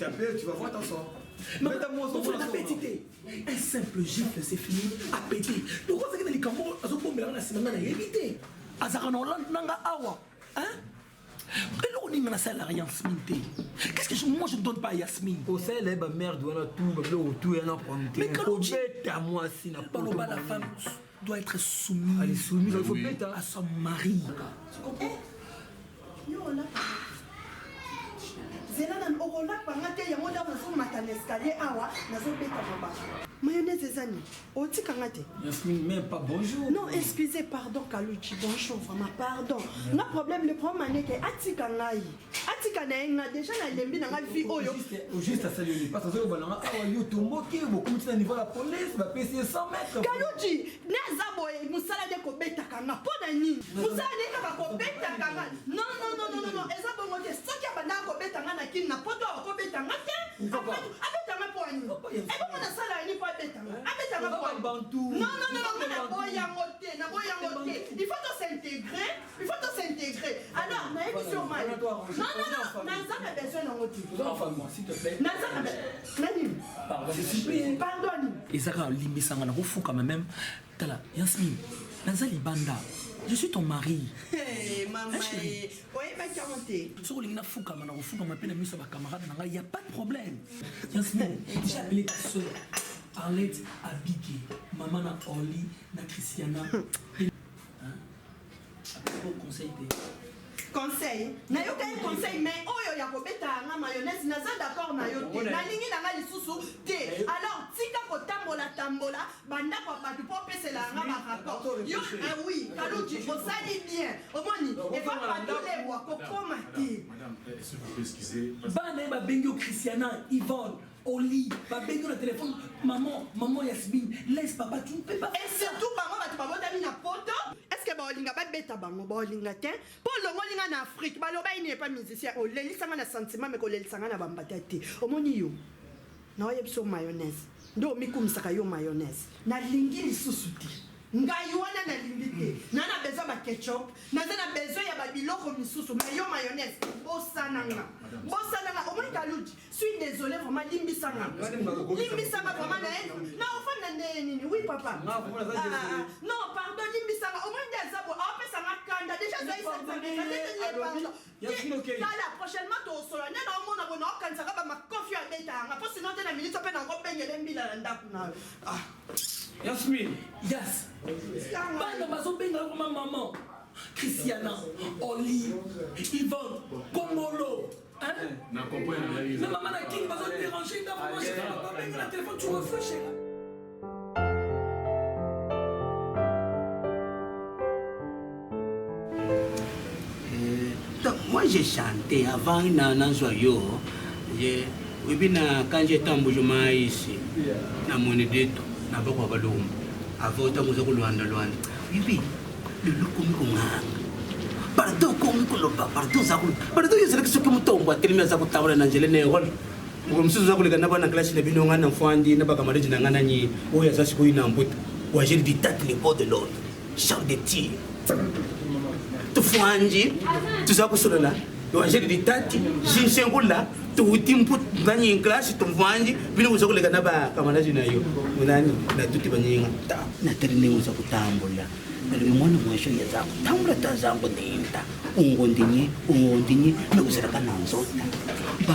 taper, tu vas voir ton sort. Nabeti te, un simple gifle, c'est fini. Apete loko azalaki na likambo azobombelanga na nsima, nga nayebi te. Azalaka na Hollande nanga awa, hein? Eloko nini nga nasalelaka Yasmine te? Qu'est-ce que je, moi je ne donne pas à Yasmine? Kosalela ye bamerde wana, tu babiloko tu yana. Mais Kalonji- Kobeta mwasi na baloba la femme doit être soumise. Elle est soumise, il faut Oui. beta. À son mari, tu comprends? Yo olapa, zela na okolapa nga te. Yango nda nazomata na escalier awa, nazobeta maboko. Mayonnaise eza nini? Otikanga te. Yasmine, même pas bonjour. Non, excusez, pardon. Kaluchi, bonjour. Vraiment pardon. Nga problème, le problème aneke atika ngai, atika na ye nga. Déjà nalembi na nga vie oyo. Juste asali parce que ozoloba awa, yo tomboki, bokomiti na niveau ya police, bapesi ye 100 mètres. Kaluji, naza boye, mosala nde kobetaka nga. Mpo na nini mosala nde kaka kobetaka nga? Non, non, non, non, non, eza bongo te. Soki abandaka kobeta nga na Kini, na Poto awa kobeta nga te. Pourquoi pas? Abeta nga mpo ya nini? Ebongo nasala ya nini mpo abeta nga? Abeta nga mpo ya nini? Bantu. Non, non, non, nga naboyi yango te, naboyi yango te. Il faut tos'intégrer, il faut tos'intégrer. Alors nayebisi yo mai, non, non, non, naza na besoin nango te. Enfin, s'il te plaît. Naza na na nini? Pardon, je supplie. Pardon nini? Eza kaka limbisanga na kofukama même. Tala Yasmine, naza libanda, je suis ton mari. Hey, mama. Hein, chérie? Oyebaki yango te. Soki olingi nafukama, na kofukama mpe na miso ya bacamarade na ngai, ya pas de problème. Yasmine, j'ai appelé ta sœur Arlette Abike, mama na Orly na Christiana. Hein? Apesi conseil te. Conseil, nayoka ye conseil, mais oyo ya kobeta yanga mayonnaise, naza d'accord na yo te. Nalingi na nga lisusu te. Alors tika kotambola tambola bandako ya bato mpo opesela yanga barapport yo. Ah oui, Kaluji, osali bien. Omoni epa patulebwa kokoma te. Madame, est-ce que vous pouvez excuser? Bana ye babengi yo, Christiana, Yvonne, Oli, babengi yo na téléphone: maman, maman Yasmine, laisse papa, tu ne peux pas. Et surtout bango bato babotami na Poto, est ce que baolinga babeta bango? Baolinga te, mpo olongolinga na Afrique. Baloba ini epa musicien, olelisanga na sentiment, me kolelisanga na bambata te. Omoni yo, naoyebi so mayonnaise nde omikumisaka yo. Mayonnaise nalingi lisusu te. Ngai wana nalingi te. Na na besoin ba ketchup, naza na besoin ya babiloko misusu, mais yo mayonnaise, bosananga, bosananga. Omoni Kaluji, suis désolé vraiment, limbisanga, limbisanga vraiment. Na ye na ofanda nde nini? Oui papa. Nga, vraiment, naza Ah, désolé. ah, non, pardon, limbisanga. Omoni nde aza boye, aopesanga kanda déjà. Alobi, Yasmine, ok. Tala, prochainement tosola nde naomona boye, naokanisaka bamakofi oyo abeta yanga, mpo sinon te na minute mpe nakobengele mbila na ndako na yo. Ah. Yasmine. Yas, bana bazobenga yo koma maman. Christiana, Oli, Yvonne, Kongolo, hein? Na comprendre na Na mama na King bazodéranger nga vraiment. Babenga na téléphone, tu refuses, chérie. Donc, moi j'ai chanté avant na nazwa yo. Je oyebi na quand j'étais en Mbuji-Mayi ici na Mwene-Ditu na boko ya balumbu, avant ntango oza kolwanda lwanda, oyebi lelo komi konganga pardon, komi koloba pardon, oza koloba pardon. Yo ezalaki soki motombo atelemi, aza kotambola na nzela na ekole, mokolo mosusu oza koleka na bana classe na bino, ngai na mfwandi na bakamaradi na ngai nani oyo aza sikoyo na mbuta wagele ditate le bord de l'autre champ de tir, tufwanji tuza kusolola wagele ditati jinshengula tuuti mpu nani classe tumfwanji bino kuza koleka na bakamaradi na yo nani natuti banyinga ta natali ndenge oza kotambola. Nalobi mwana mwasi oyo aza kotambola to azango ndinda ungondinye ungondinye me kozalaka na nzota.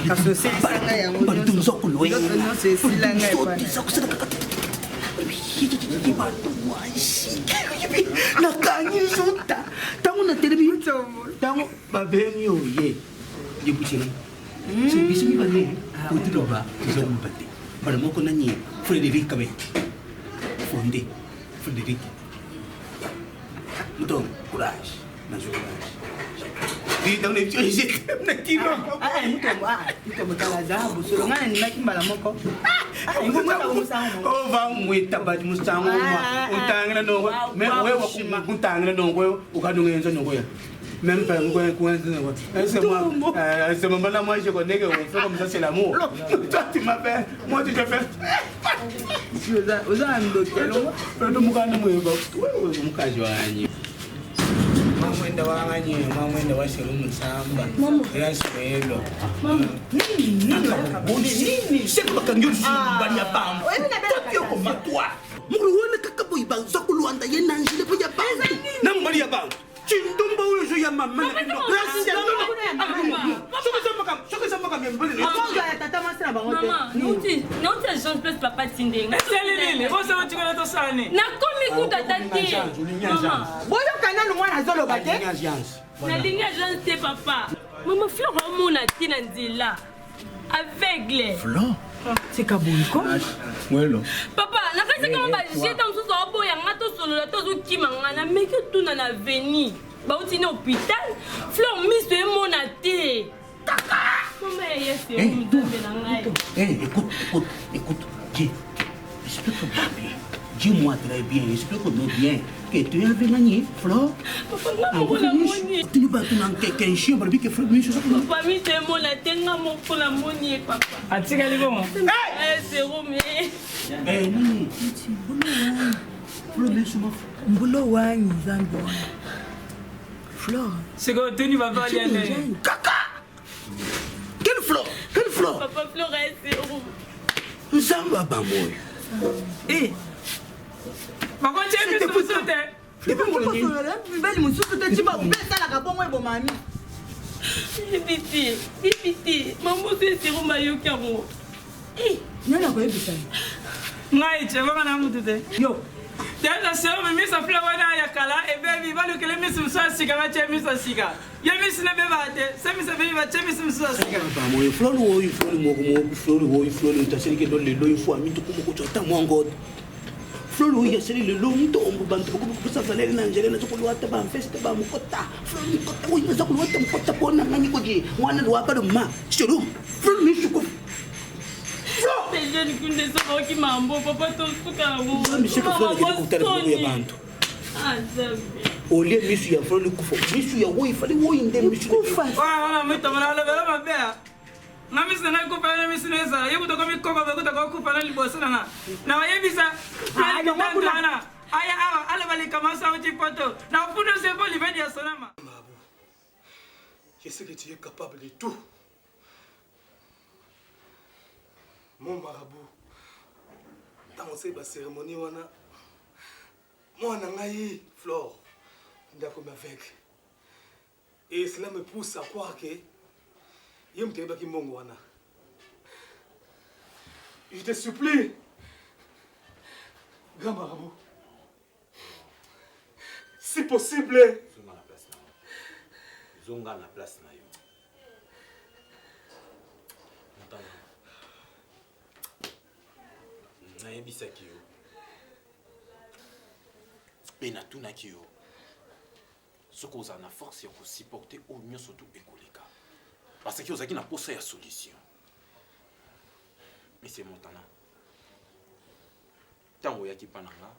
Kasi osilisanga yango bantu nyonso. nzokulwenga. Nzoto nyonso esilanga epai na eza kosalaka bato mwasi nakangi nzota ntango natelemi, ntango babengi oye yebuseli so biso mibale kotiloba toza koloba te. Mbala moko nani Frédéric Kabe Fonde, Frédéric moto courage, nazwi courage na kilo. Mutombo, tala, aza bosolo. Ngai nandimaki mbala moko. Ova mwita bati musango untangila nongo me wewe kuntangila nongo ukadungenza nongo ya même pas kuenza nongo. C'est moi, c'est mon là, moi je connais que on fait comme ça, c'est l'amour. Toi tu m'appelles, moi tu te fais. Oza na ndoki elongo. Ndo mukana mweba wewe mukazi wanyi. Mwenda wanganye mwa mwenda wa serumu nsamba. Yaswelo. Nini seke bakangi yo lisusu mobali ya bantu tapi okomatwa mokolo wana kaka boye baza kolwanda ye na angele mpo ya bantu na mobali ya bantu cindumba oyo ezo ya mama na bino soki eza makambo ya mibali ya tata mwasi na bango te Mama, nauti nauti agence place papa tindenga. Esali nini? Bosa botikala tosala nini? Nakomi kuta ata te. Mama, boyoka nanu mwana azoloba te nalingi agence te papa. Mama Fleur omona te na nzela. Aveugle. tika boye ko Mwelo. Papa, nakasi kama bajeta mosusu aoboya nga tosolola to azokima nga nameki otuna na aveni bauti na hôpital Fleur miso emona te. Mama ya yesi Eh, nzambe na ngai. Eh, écoute, écoute, écoute. Dis, explique-moi bien. Dis-moi très bien, explique-moi bien que tu avais gagné, Flore. Papa nga moko namoni. Tu vas tout dans quelqu'un chien, barbie que Flore, miso. Papa miso emona te nga moko namoni ye papa. Atikali bongo. Eh, serum ye. Eh, nini? Flore, miso ma. mbulo wanyi nzambe wanyi flore Sikoyo tuni papa alia ndenge. Kaka Quelle fleur Quelle fleur Papa Fleur ya serum. Nzamba bamoyo. Eh. Bakotia miso mosusu te. Depuis mon nini mibali mosusu te tima mpe esalaka bongo eboma mi Yebi te, yebi te. Mama oso serum ayoki yango. Eh, nani akoyebisa ye Ngai tse banga na mutu te. yo Teza serum miso Fleur wana ya kala ebebi balukele miso mosusu ya sika batie miso ya sika. Ye miso na ebebaka te. Se miso ebebi batie miso mosusu ya sika. Bamoyo, Flore oyo, Flore moko moko, Flore oyo, Flore ntaselike lo lelo ifo amintu kumukutswa ta mwangoto. Flore oyo yaseli lelo ntombo bantu bakubukubusa valele na njele na zokuluwata bamfesta bamukota. Flore mukota oyo naza kuluwata mukota pona ngani koji mwana luwapa luma. Shalom. Flore mishuko. Flore. te jeune kunde so baoki mambo papa tosuka yango. Nzambe seke Flore akende kutala biloko ya bantu. Ah, Nzambe. Olie misu ya Flore kufa. Misu ya woyi fale woyi nde misu. kufa Wana wana mitomona alobela mabe ya. Nga miso na ngai kufa na miso na ezala. Ye kuta komi koko be kuta kokufa na liboso na nga. Na bayebisa. Ah, longwa kuna. Wana. Aya awa aloba likambo asango ti poto. Na funda se po libedi ya sonama. Je sais que tu es capable de tout. Mon marabout, ntango osali bacérémonie wana mwana ngai Flore nde akomi aveugle et cela me pousse à croire que ye moto ayebaki mbongo wana. Je te supplie, grand marabout, si possible, Zonga na place na yo. Zonga na place na yo. Montana. Nayebisaki yo. Mpe natunaki yo. Soki ozala na force ya kosupporter oyo nyonso tu ekoleka. Parce que ozalaki na posa ya solution. Monsieur Montana. Ntango oyaki mpa na nga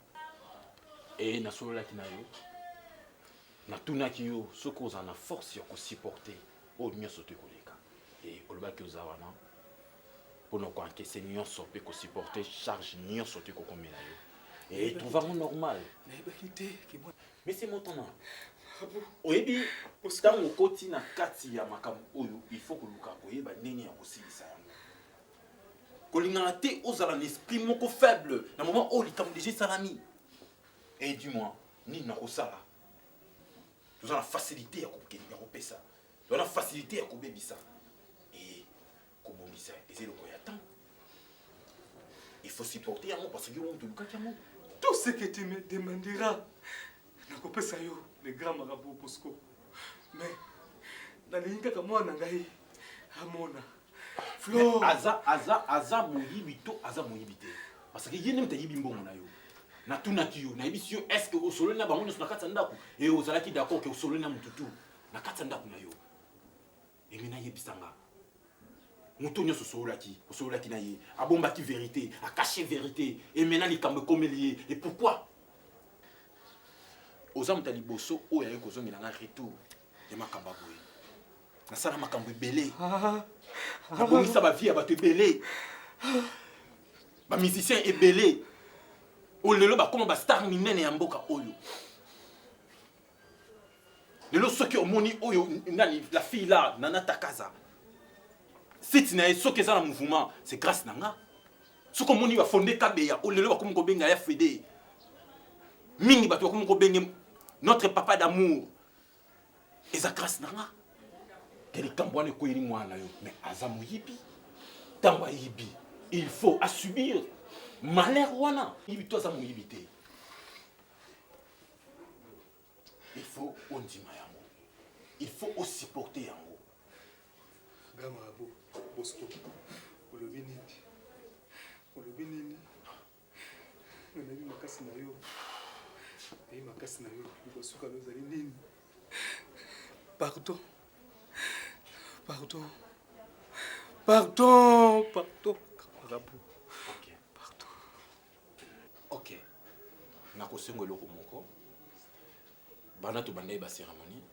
e nasololaki na yo natunaki yo soki ozala na force ya kosupporter oyo nyonso to ekoleka e olobaki oza wana mpona koankese nyonso mpe kosupporter charge nyonso to ekokomela yo e trouve yango normal. Nayebaki te ke mwana Monsieur Montana, oyebi ntango okoti na kati ya makambo oyo il faut koluka koyeba ndenge ya kosilisa yango. Kolingana te ozala na esprit moko faible na moment oyo likambo deja esalami. Et du moins nini nakosala, toza na facilité ya kokende ya kopesa, toza na facilité ya kobebisa e kobongisa eza eloko ya temps. Il faut supporter yango parce que yo moto olukaki yango. Tout ce que tu me demanderas, nakopesa yo, le grand marabout Bosco. Mais nalingi kaka mwana ngai amona Flore. Aza aza aza moyibi to aza moyibi te, parce que ye nde moto ayibi mbongo na yo. Natunaki yo, nayebisi yo, est ce que osololi na bango nyonso na kati ya ndako e ozalaki d'accord ke osololi na motu tu na kati ya ndako na yo? Emi nayebisanga moto nyonso osololaki, osololaki na ye, abombaki vérité, akache vérité, emena likambo ekomeli ye. Et pourquoi oza moto ya liboso oyo aye kozongela nga retour ya makambo ya boye? Nasala makambo ebele, nabongisa bavie ya bato ebele, bamusicien ebele oyo lelo bakóma bastar minene ya mboka oyo. Lelo soki omoni oyo nani la fille là Nana Takaza. Site na ye soki eza na mouvement, c'est grâce na nga. Soki omoni ba fonde Kabeya, o lelo bakomi kobenga ya Fede. Mingi bato bakomi kobenge notre papa d'amour. Eza grâce na nga. Ke likambo wana ekweyeli mwana na yo, mais aza moyibi. Ntango ayibi, il faut asubir malheur wana. Yibi to aza moyibi te. Il faut ondima yango. Il faut osupporter yango. Grand marabout, Bosco, olobi nini? Olobi nini? Nayebi makasi na yo. Nayebi makasi na yo. Likosuka na ozali nini? Pardon. Pardon. Pardon, pardon. Grand marabout. Ok. Pardon. Ok. Nakosenga eloko moko. Banda tobandaki ba cérémonie.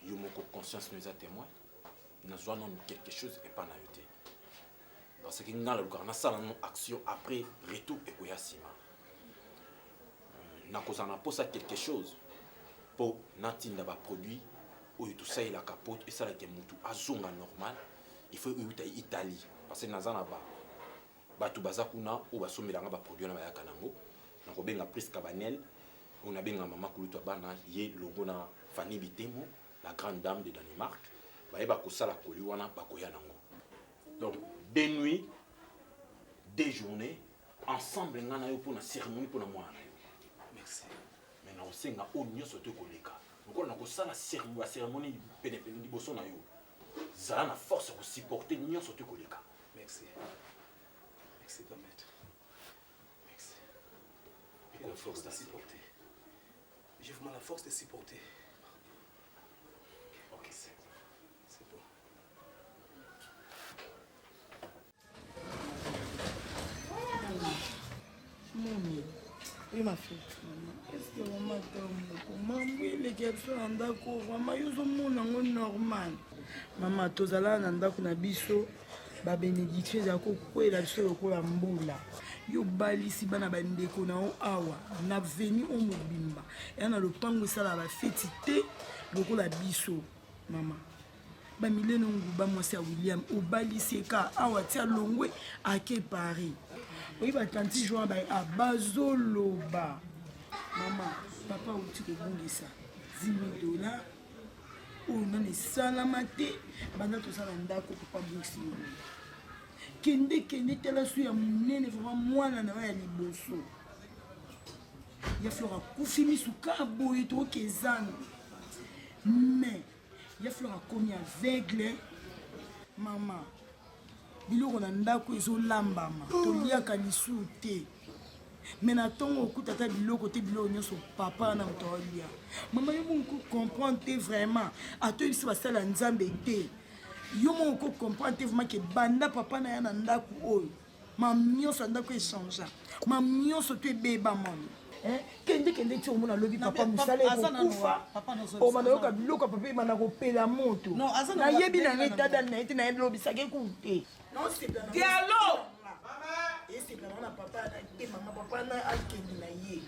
Yo moko conscience no eza témoin. Nazwa nanu quelque chose epa na yo te. Parce que nga nalukaka nasala nanu action après retour ekoya nsima. Nakozala na posa quelque chose mpo natinda ba produit oyo tosalelaka mpo esalaka mutu azonga normal. Il faut euta Italie parce que naza na ba bato baza kuna oyo basombela nga ba produit wana bayaka nango. Nakobenga Prisca Banel oyo nabenga mama kulutu ya bana ye longo na Fanny Bitemo la grande dame de Danemark, bayeba kosala koli wana bakoya nango. Donc 2 nuits 2 journées ensemble nga na yo pona cérémonie pona mwana na yo. Merci. Mais na osenga oyo nyonso to koleka lokola na kosala ba cérémonie pene pene liboso na yo, zala na force ya kosupporter nyonso to koleka. Merci. Merci grand maître. Merci. J'ai la force de supporter. J'ai vraiment la force de supporter. Ok, c'est bon. Moni. Oui, ma fille. Est-ce que maman tomoko mambo eleki ya biso na ndako vraiment yo ozomona yango normal mama tozalaka na ndako na biso ba bénédiction ezala kokwela biso lokola mbula yo obalisi bana bandeko na yo awa na veni oyo mobimba ya na lopango esalaka bafeti te lokola biso mama bamilene nguba mwasi ya William obalisi eka awa tia longwe ake Paris oyi batanti joa bazoloba mama papa auti kobungisa 10 000 $ oyo nani esalama te banda toza na ndako papa abungisi yo kende kende tala su ya monene vraiment mwana na yo ya liboso ya Flore akufi misu ka boye tokezana mais ya Flore akomi aveugle mama biloko na ndako ezolambama toliaka lisusu te me na ntongo okuta ata biloko te biloko nyonso papa na moto aolia mama yo moko comprendre te vraiment atoyebisi basala ya nzambe te yo moko comprendre te vraiment ke banda papa na ya na ndako oyo mam nyonso ya ndako echangea mam nyonso to ebeba mama kende kende ti omona lobi papa mosala ekokufa obanda yoka biloko ya papa ebanda kopela moto nayebi na ngai tadali na ye te nayebi lobisaka ekuku te Diallo esepelaka na papa na te mama papa na akende na ye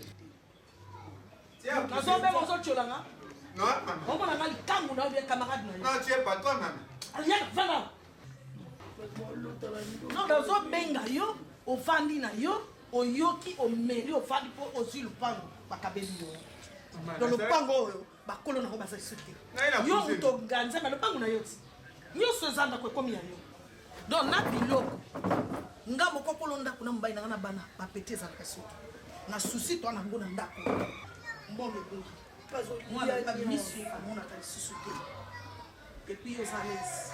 nazobenga ozotyola nga omona nga likangu na yo bien camarade na yo yaka vanda non nazobenga yo ovandi na yo oyoki omeli ovandi mpo ozwi lopango bakabeli yo donc lopango oyo bakolo nango baza lisusu te yo moto oganzaka lopango na yo ti nyonso eza ndako ekomi ya yo donc na biloko nga moko kolo ndako na mobali na nga na bana bapeti ezalaka soki na susi to nango na ndako mbongo ebongi mwana misu amonaka lisusu te epuis yo oza lese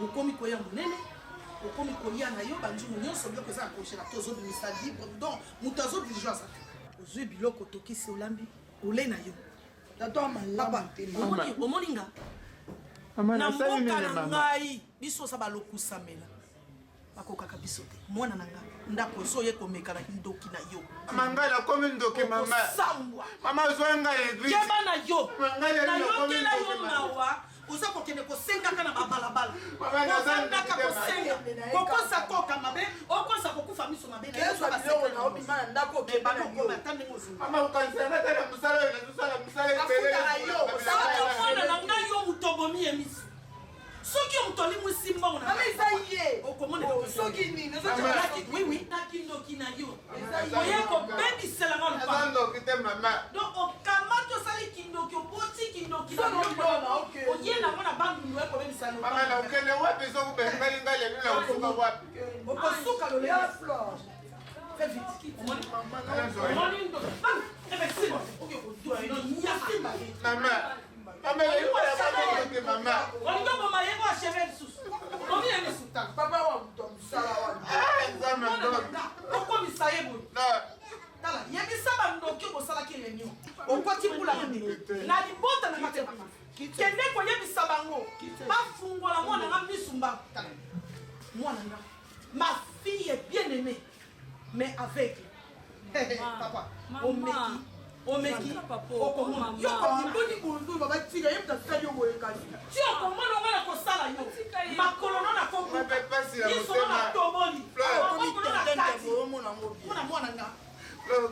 okomi koya monene okomi kolia na yo banzungu nyonso biloko eza na congélateur ozobimisa libre donc moto azoblige aza te ozwi biloko otokisi olambi ole na yo papa omoni nga na mboka na ngai biso oza balokusamela bakokaka biso te mwana na nga ndako oso oye komeka na ndoki na yo mama nakomi ndoki mama sambwa mama zwa ngai eglise keba na yo nayokela yo mawa oza kokende kosengaka na babalabala ozandaka kosenga kokosa koka mabe okosa kokufa miso mabe mama okanisa nga ta na mosala oyo nazosala mosala ebele. yo moto olimwisi mbongo na Mama, eza ye. okomona Oh, soki nini, oui oui na kindoki na yo oye kobebisela nga Aza ndoki te mama. Donc okamati osali kindoki oboti kindoki na Sono biloko ndona, yango, ok. oye nango na bandundu oye kobebisa Mama na okende wapi soki obengani ngai lelo na kosuka wapi? okosuka lolea Fais vite. Omoni ndoki. Bam, eh ben, c'est bon. Ok, okodoa yo, nyama. Mama. Mama lelo ya ndoki mama. Olingi oboma ye ko acheve lisusu. Omi na misu. Papa wa moto ya mosala wana. Nzambe ndoki. Okomisa ye boye. Tala, yebisa bandoki oyo bosalaki réunion. Okoti mbula mabe. Na libota na nga te papa. Kende koyebisa bango. Bafungola mwana nga misu mbangu. Tala. Mwana nga. Ma fille est bien aimée, mais aveugle. Papa, omeki. Omeki. Okomona. Yo boni bonzo baba tika ye moto asali yo boye kasi. Ti okomona ngo na kosala yo. Makolo no na kobuka. Pasi ya Miso no na motema. toboli. Maboko no na kati. Omona ngo bien. Mpona mwana nga.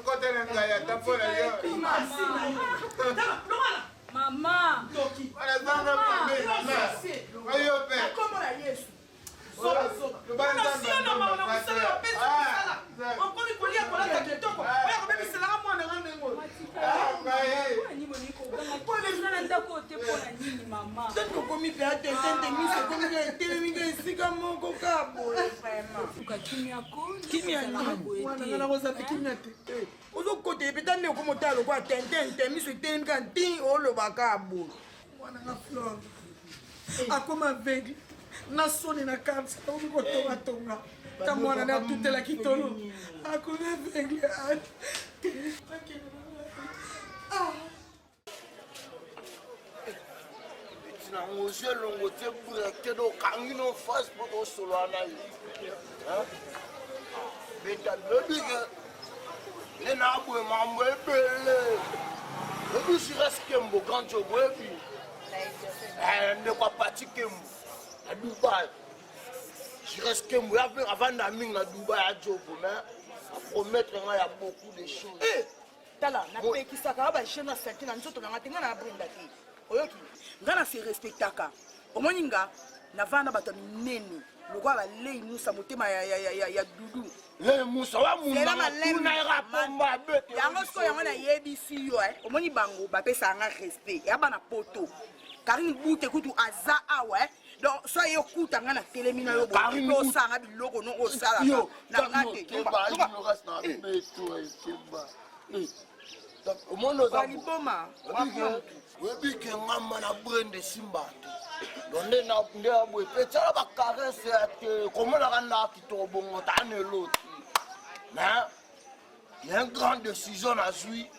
Kota na ngai ata mpo na yo. Merci na yo. Tala, longana. Mama. Ndoki. Wana zanga mabe mama. Oyo pe. Kombo na Yesu. Zoba, zoba. Loba Mpona Nzambe sio na mawa na Nzambe. kosala bapesi Ah, kosala. Okomi kolia kolata kitoko. Oya kobebiselaka mwana nga ndenge oyo. Eza na ndako te mpona nini mama? Tete okomi mpe atentente miso ekomi kaka etelemi kaka esika moko kaka boye vraiment. Luka kimia ko Kimia nini? Wana nga nakozala kimia te. Ozokota ye mpe nde okoma otala lokola tentente miso etelemi kaka ntin oloba kaka boye. Mwana nga Flore akoma aveugle na soni na kati akomi kotongatonga ta mwana ne atutelaki tolo akomi aveugle. Ntina yango ozwi elongo te breke do okangi no face mpo tosolola na yo beta lobi ke nde naboye mambo ebele oyebi sires kembo grand job oyebi ndeko apati kembo na Dubai. Jires kembo avanda mingi na Dubai ya jobo, mais apromettre ngai ya beaucoup de choses. Tala, napekisaka yo bajeune na salite na nzoto na nga te. Nga na brenda te, oyoki nga na se respectaka. Omoni nga navanda na bato ya minene lokola balei musa motema ya dudu. Lei musa wa Zela mundanga malembe. kuna yaka pomba abete. Yango sikoyo yango nayebisi yo eh. Omoni bango bapesaka nga respect ya bana poto. Karine Bute kutu aza awa eh. Donc so ye okuta nga na telemi na yo boye, Karine mpe Bute. osala nga biloko no osalaka Yo, na nga te. keba, ignorance na beto ekeba. Omoni oza Liboma. Oyebi ke ngamba na brende esimba te. Donc nde nde ya boye mpe tiala bacaresse ya te komonaka nda kitoko bongo ta na elo te. Mais ya une grande décision nazwi,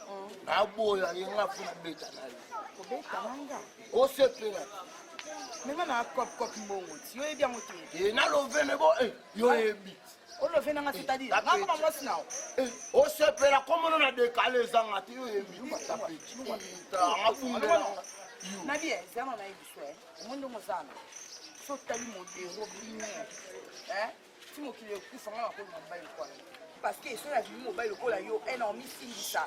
naboya ye nga fo nabeta na ye. Kobeta na nga? Osepela. Me nga na kopkop mbongo ti yoyebi yango te. E nalovene bo yoyebi. Olove nanga, c'est-à-dire nga koma mwasi na yo. Osepela komona na dekale ezanga te, yoyebi. Nabi zana nayebi so omoni ndenge ozana so otali modero bino ti mokili ekufa nga nakolinga mobali lokola yo, parce que so navimi mobali lokola yo na omisingisa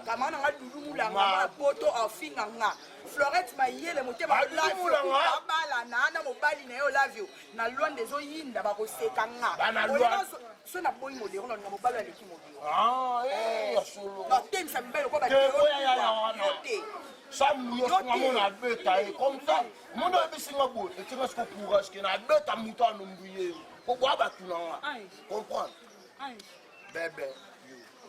kama nanga dudu mulanga mwana poto afinga nga Florette Mayele motema. Ba Dudu Mulanga? Abalana na mobali na ye Olavio na Lwanda, ezoyinda bakoseka nga. Bana Olinga Lwanda. So naboyi modero, nalinga mobali oyo aleki modero. Ah, ya solo. Batemisa mibali lokola Te, oya, ya, ya, wana. yo te. Sa muyo Yo singa te. mona abeta ye comme ça mondo oyebisi nga boye etinga siko courage ke nabeta moto anombu ye po bwa bato na nga Ange. comprendre. Ange. Bebe.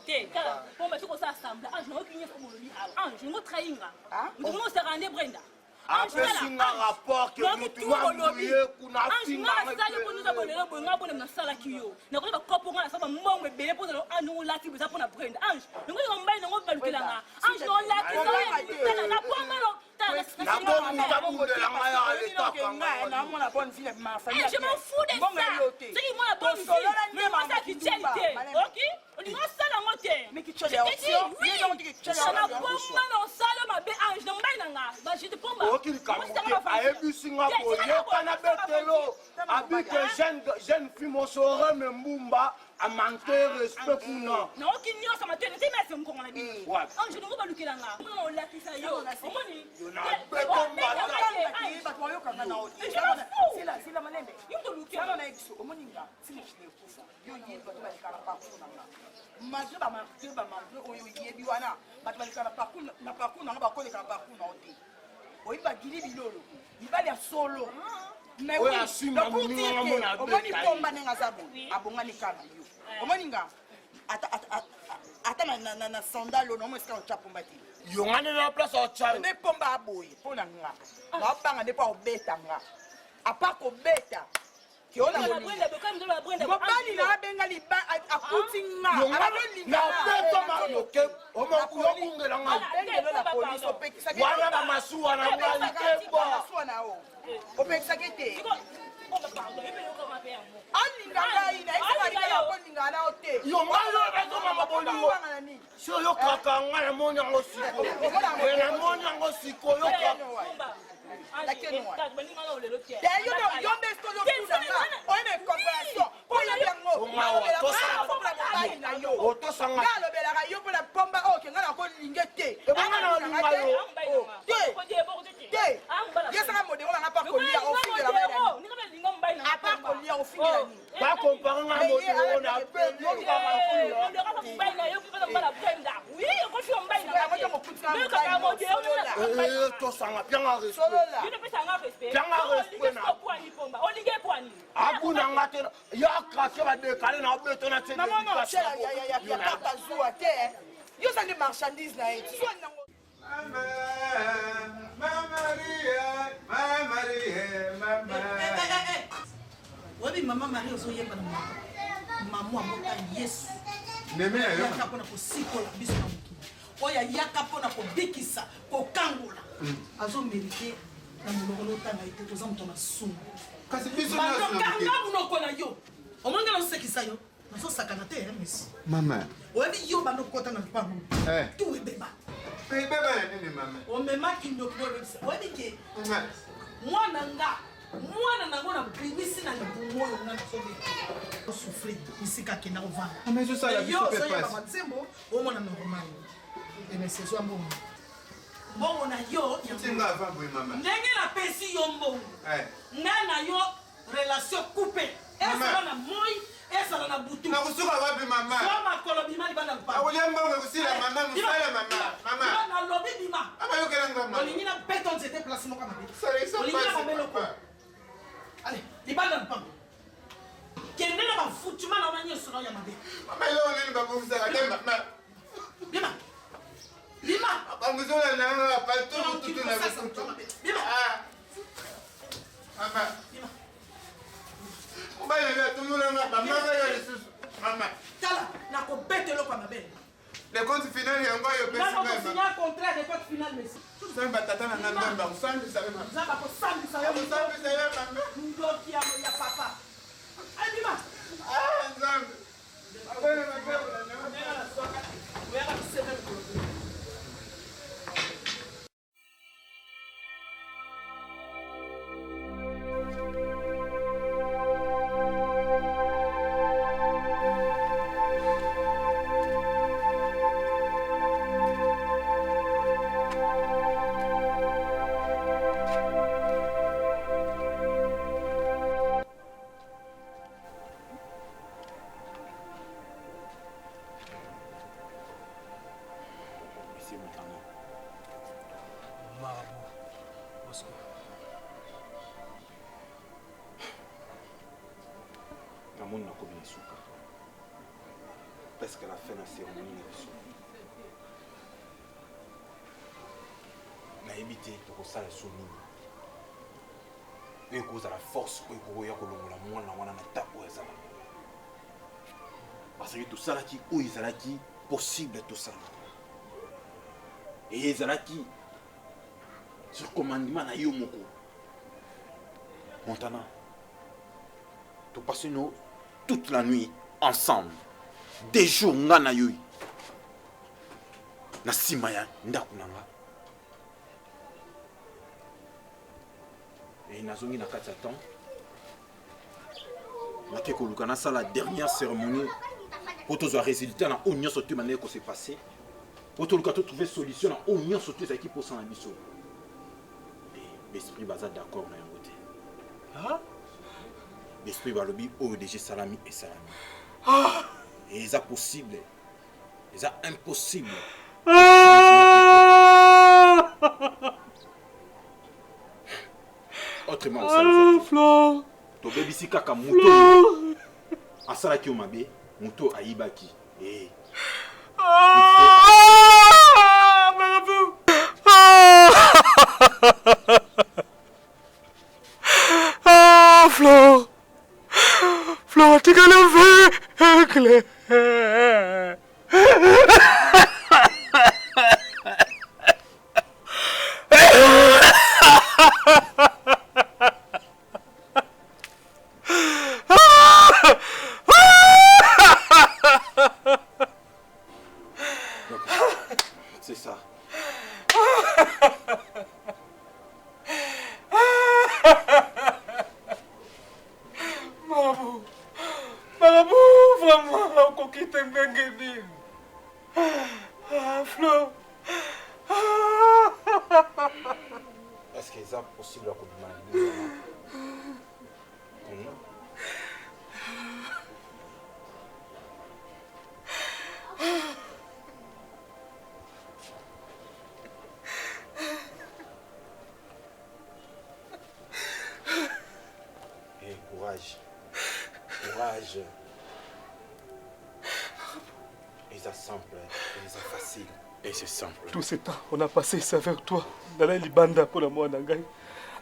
Te, tala, mpo bato kosala sembla. Ange, nayoki nyonso bolobi awa. Ange, ngo trahi nga moto ngo osaka nde Brenda. Ange, tala, Apesi nga Ange, rapport ke nayoki motu tu bolobi. bambuye kuna Ange, nga afinga. nasali mpo nyonso bolelo boye nga mpona nasalaki yo nakoki bakopo nga nasala bambongo ebele mpo ozala Ange ngo olati boza mpona Brenda. Ange, yango yo mobali nango balukelanga. Ange, nolakisa oyo na pomalo. Namona bonne vie na ma famille. Je m'en fous de ça. Soki mwana bonne vie, mais moi ça kitchen te. OK? Olingi osala yango te. Mais kitchen ya option. Oui. Ye donc kitchen ya Na option. pomba na osala mabe Ange na mobali na nga. Ba je te pomba. Oyoki likambo te, ayebisi nga boye yoka na betelo abi ke jeune fille mosoreme mbumba amanke respect kuna. Naoki nyonso matene te mese mokongo na bino. Wapi? Ange, ndongo balukelanga. Mona olakisa yo. Omoni? Yo na beko mbata. Okoyoka nga na sila malembe. Sala na biso omoni nga ti mokili ekufa. Yo yebi bato baleka na parcours na nga. Malgré ba malgré ba malgré oyo yebi wana bato baleka na parcours na parcours na nga bakoleka na parcours na yo te. Oyebi bagili bilolo mibali ya solo. Mais Oyo oui, asimba donc pour moninga dire nga mona que omoni abeta ye. pomba ndenge aza boye abongani kaka na yo. Omoni nga ata ata ata na na na sandale oyo naomona esika otya pomba te. Yo nga nde na place otya yo. Nde pomba aboye mpo na nga. Naobanga nde mpo akobeta nga. Apart kobeta mobali na abenga liba akuti nga nabetama yoke yokungela ngai wana bamasuwa na ngai keba opekisaki te alinga ngai nayesakolinga na yo te yo ngai oyo nazomama bolingo si oyokaka ngai namoni yango sikoyo namoni yango sikoyo yo nde soki otuna nga oye na incompréhension mpo oyebi yango mobali na yo nga alobelaka yo mpona pomba oyo ke nga nakolinge te te te yesaka modero nanga pa kolia ofingela apa kolia ofingela nini bakompare nga modero na tosanga pianga respectpianga respect na abuna nga te ya krake badekale na obeto na zuwa te yo oza nde marchandise na ye oyebi mama marie ozoyemba na monoko mama abota yesu ayaka mpona kosikola biso na mokili oyo ayaka mpona kobikisa kokangola azomerite na monoko notanga ye te oza moto ya masumu kanga monoko na yo omoni nga nazosekisa yo nazosakana te mesi mama oyebi yo banda okota na lupango tu ebeba ebeba ya nini mama omemaki ndoki oyebisa oyebi ke mwana nga mwana nango na bimisi na libumu oyo nga nazobeta osouffrir esika akenda kovanda yo ozoyeba nzembo omona normal emesezwa mbongo mbongo na yo ndenge napesi yo mbongo nga na yo relation coupe ezala na moi ezala na butu nakosuka wapi mama zwa makolo bima libanda lupango akolia mbongo ekosila mama mosala mama mama nalobi bima mama yokela nga mama olingi na beto nzete place moko mabe olingi na mabe loko ale libanda lupango kende na bafutuma na wana nyonso na ya mabe mama eloko nini babongisaka te mama bima bima banguzola nanga palto tutu na kutu bima mama mobali na atumulanga bamaka yo lisusu mama tala nakobeta eloko ya mabe le compte final yango oyo opesinya contrat de compte final mesi nzambe batata na nga nzambe akosambisa yo nzambe akosambisa yo akosambisa yo mama ndoki ya papa abima nzambe oyaka biseme mikolo. Monsieur Montana. Marabout, Bosco. namoni nakomi na suka presque la fin na cérémonie na biso nayebi te tokosala so nini oyo ekozala force oyo ekokoya kolongola mwana wana na ta oyo azala parce que tosalaki oyo ezalaki possible tosala eye ezalaki sur commandement na yo moko Montana topasse no toute la nuit ensemble des jours nga na yo na nsima ya ndako na nga e nazongi na kati ya temps nake koluka nasala dernière cérémonie mpo tozwa résultat na oyo nyonso te bandeki kose passe mpo toluka totrouve solution na oyo nyonso te ezalaki mposa na biso. Baesprit baza d'accord na yango te. Baesprit balobi oyo deja esalami esalami. Eza possible. Eza impossible. Autrement ah, tobebisi kaka moto oyo asalaki yo mabe, moto oyo ayibaki. Eh. Ah, Flore Flore atikali aveugle. C'est ça. Marabu, marabu, vraiment, okoki te ndenge nini? Ah, Flo. Est-ce que eza possible ya kobima na libulu wana? Hey, courage. Courage. Eza simple, eza facile. Et c'est simple. Tout ce temps, on a passé ça avec toi. Nala libanda pour la mwana ngai.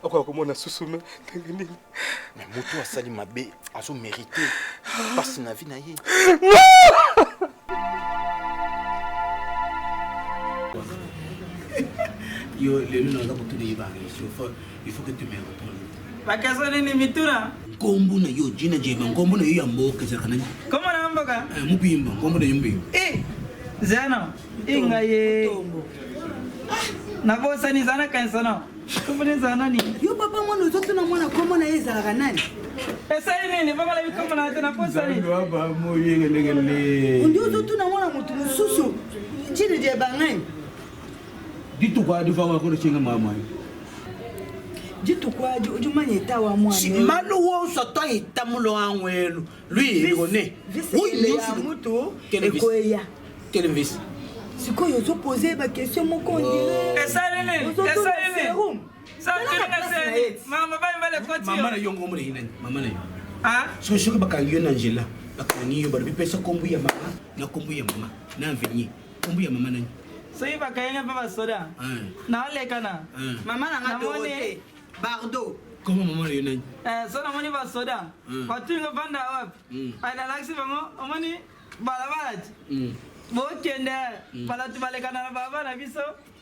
Akoka komona susu me ndenge nini. Mais moto asali mabe azo mériter pasi na vie na ye. Yo lelo naza kotuna ye baresio il faut que tu me répondes. Bakeso nini mituna? Nkombo na yo jina jema nkombo na yo ya mboka ezalaka nani? Nkombo na mboka? Eh, mubimba nkombo na yo mubimba. Eh, zana inga ye. Nabosani zana kanisa na. Nkombo na ezala nani? Yo papa mwana ozotuna mwana nkombo na ye ezalaka nani? Esali nini? Bamala bikombo na te nabosani. Ondi ozotuna mwana motu mosusu jina jeba nani? Dituku adi fa wakolo chinga mama. Dituku adi udi manya eta wa mwana. Malu wonso to eta mulo anwelu. Lui il connaît. Visi ya mutu ekoya. Quel vice? Sikoyo ozo poser ba question moko on dirait. Esali nini? Esali nini? Mama na yo ngombo na ye nani? Mama na yo. Soki soki bakangi yo na nzela, bakangi yo balobi pesa kombo ya mama na kombo ya mama na avenir. Kombo ya mama nani? Soki bakangi nga mpe basoda naolekana mama na nga Dorothée Bardo. Kombo mama na yo nani? Eh, so namoni basoda batuni nga vanda wapi, nalakisi bango omoni balabala ti bokende balatu balekana na balabala na biso,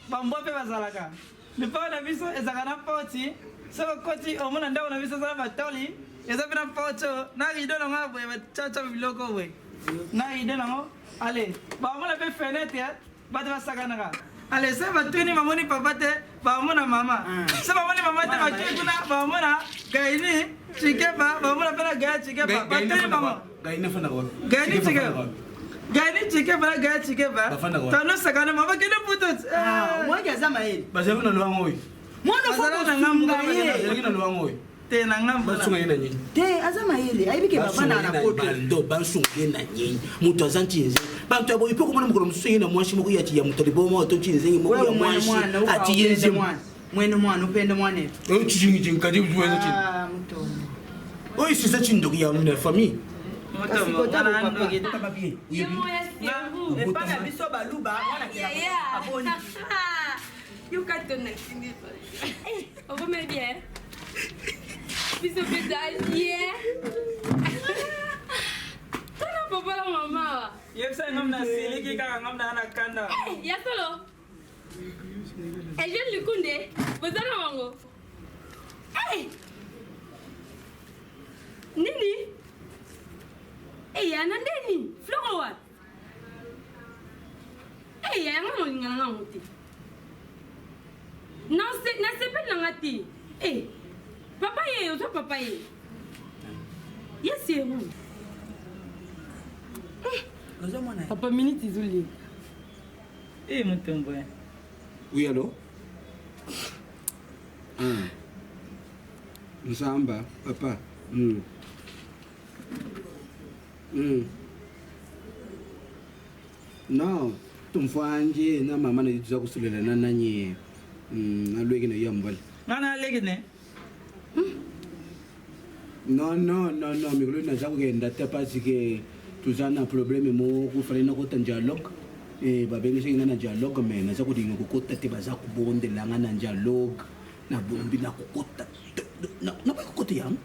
bambwa mpe bazalaka lupango na biso ezalaka na poti, soki okoti omona ndako na biso eza na batoli, eza mpe na poti oyo na rido nango ya boye batyatya biloko boye na rido nango. Ale bamona mpe fenetre bato basakanaka. Ale se batuni bamoni papa te, bamona mama. Se bamoni mama te, bakei kuna bamona Gaini Chikepa, bamona mpe na Gaya Chikepa, batuni bango Gaini Chikepa, Gaini Chikepa na Gaya Chikepa, tonosakana mama bakende puto. Mwaki aza mayele. Bazalaki na loango oyo. Mwana fo kosunga ye. Bazalaki na loango oyo. Te na ngambo. Basunga ye na nini? Te aza mayele, ayebi ke bavanda na poto. Bando basunga ye na nini? Moto aza ntinze. Banto ya boye mpe komona mokolo mosusu ye na mwasi moko ya ya moto liboma to ntinze moko ya mwasi ati ye nzembo. Mwene mwana upende mwana. Oyo tshingi tshingi kadi uzuwenza tshingi. Ah mutombo. Oyo sisa tshindoki ya na famille. Kasi kota papa. Epa na biso baluba mwana aboni. Yoka tona tindi. Okomi bien. Biso mpe bien. Tala papa na mama. Yebisa ngam na siliki kaka ngam na na kanda. Ya solo. Eugène Lukunde, boza na bango. Nini? Eh, yana ndeni? Floro wapi? Eh, yaya nga molingana na yango te. Nasepeli na nga te. Eh, papa ye, ozwa papa ye. Ye seru. Ozomona. Papa minute ezoleka. Eh, mutombo. Oui, allô? Nsamba papa. Non, tumfanje na mama na tuza kusulela na nani na lweki na yo mbali. Nga na leki ne. Non non non non mikolo naza kokenda te parce que toza na problème moko fallait nakota dialogue eh, babengisaki nga na dialogue mais naza kolinga kokota te baza kobondela nga na dialogue nabombi nakokota nakoki kokota yango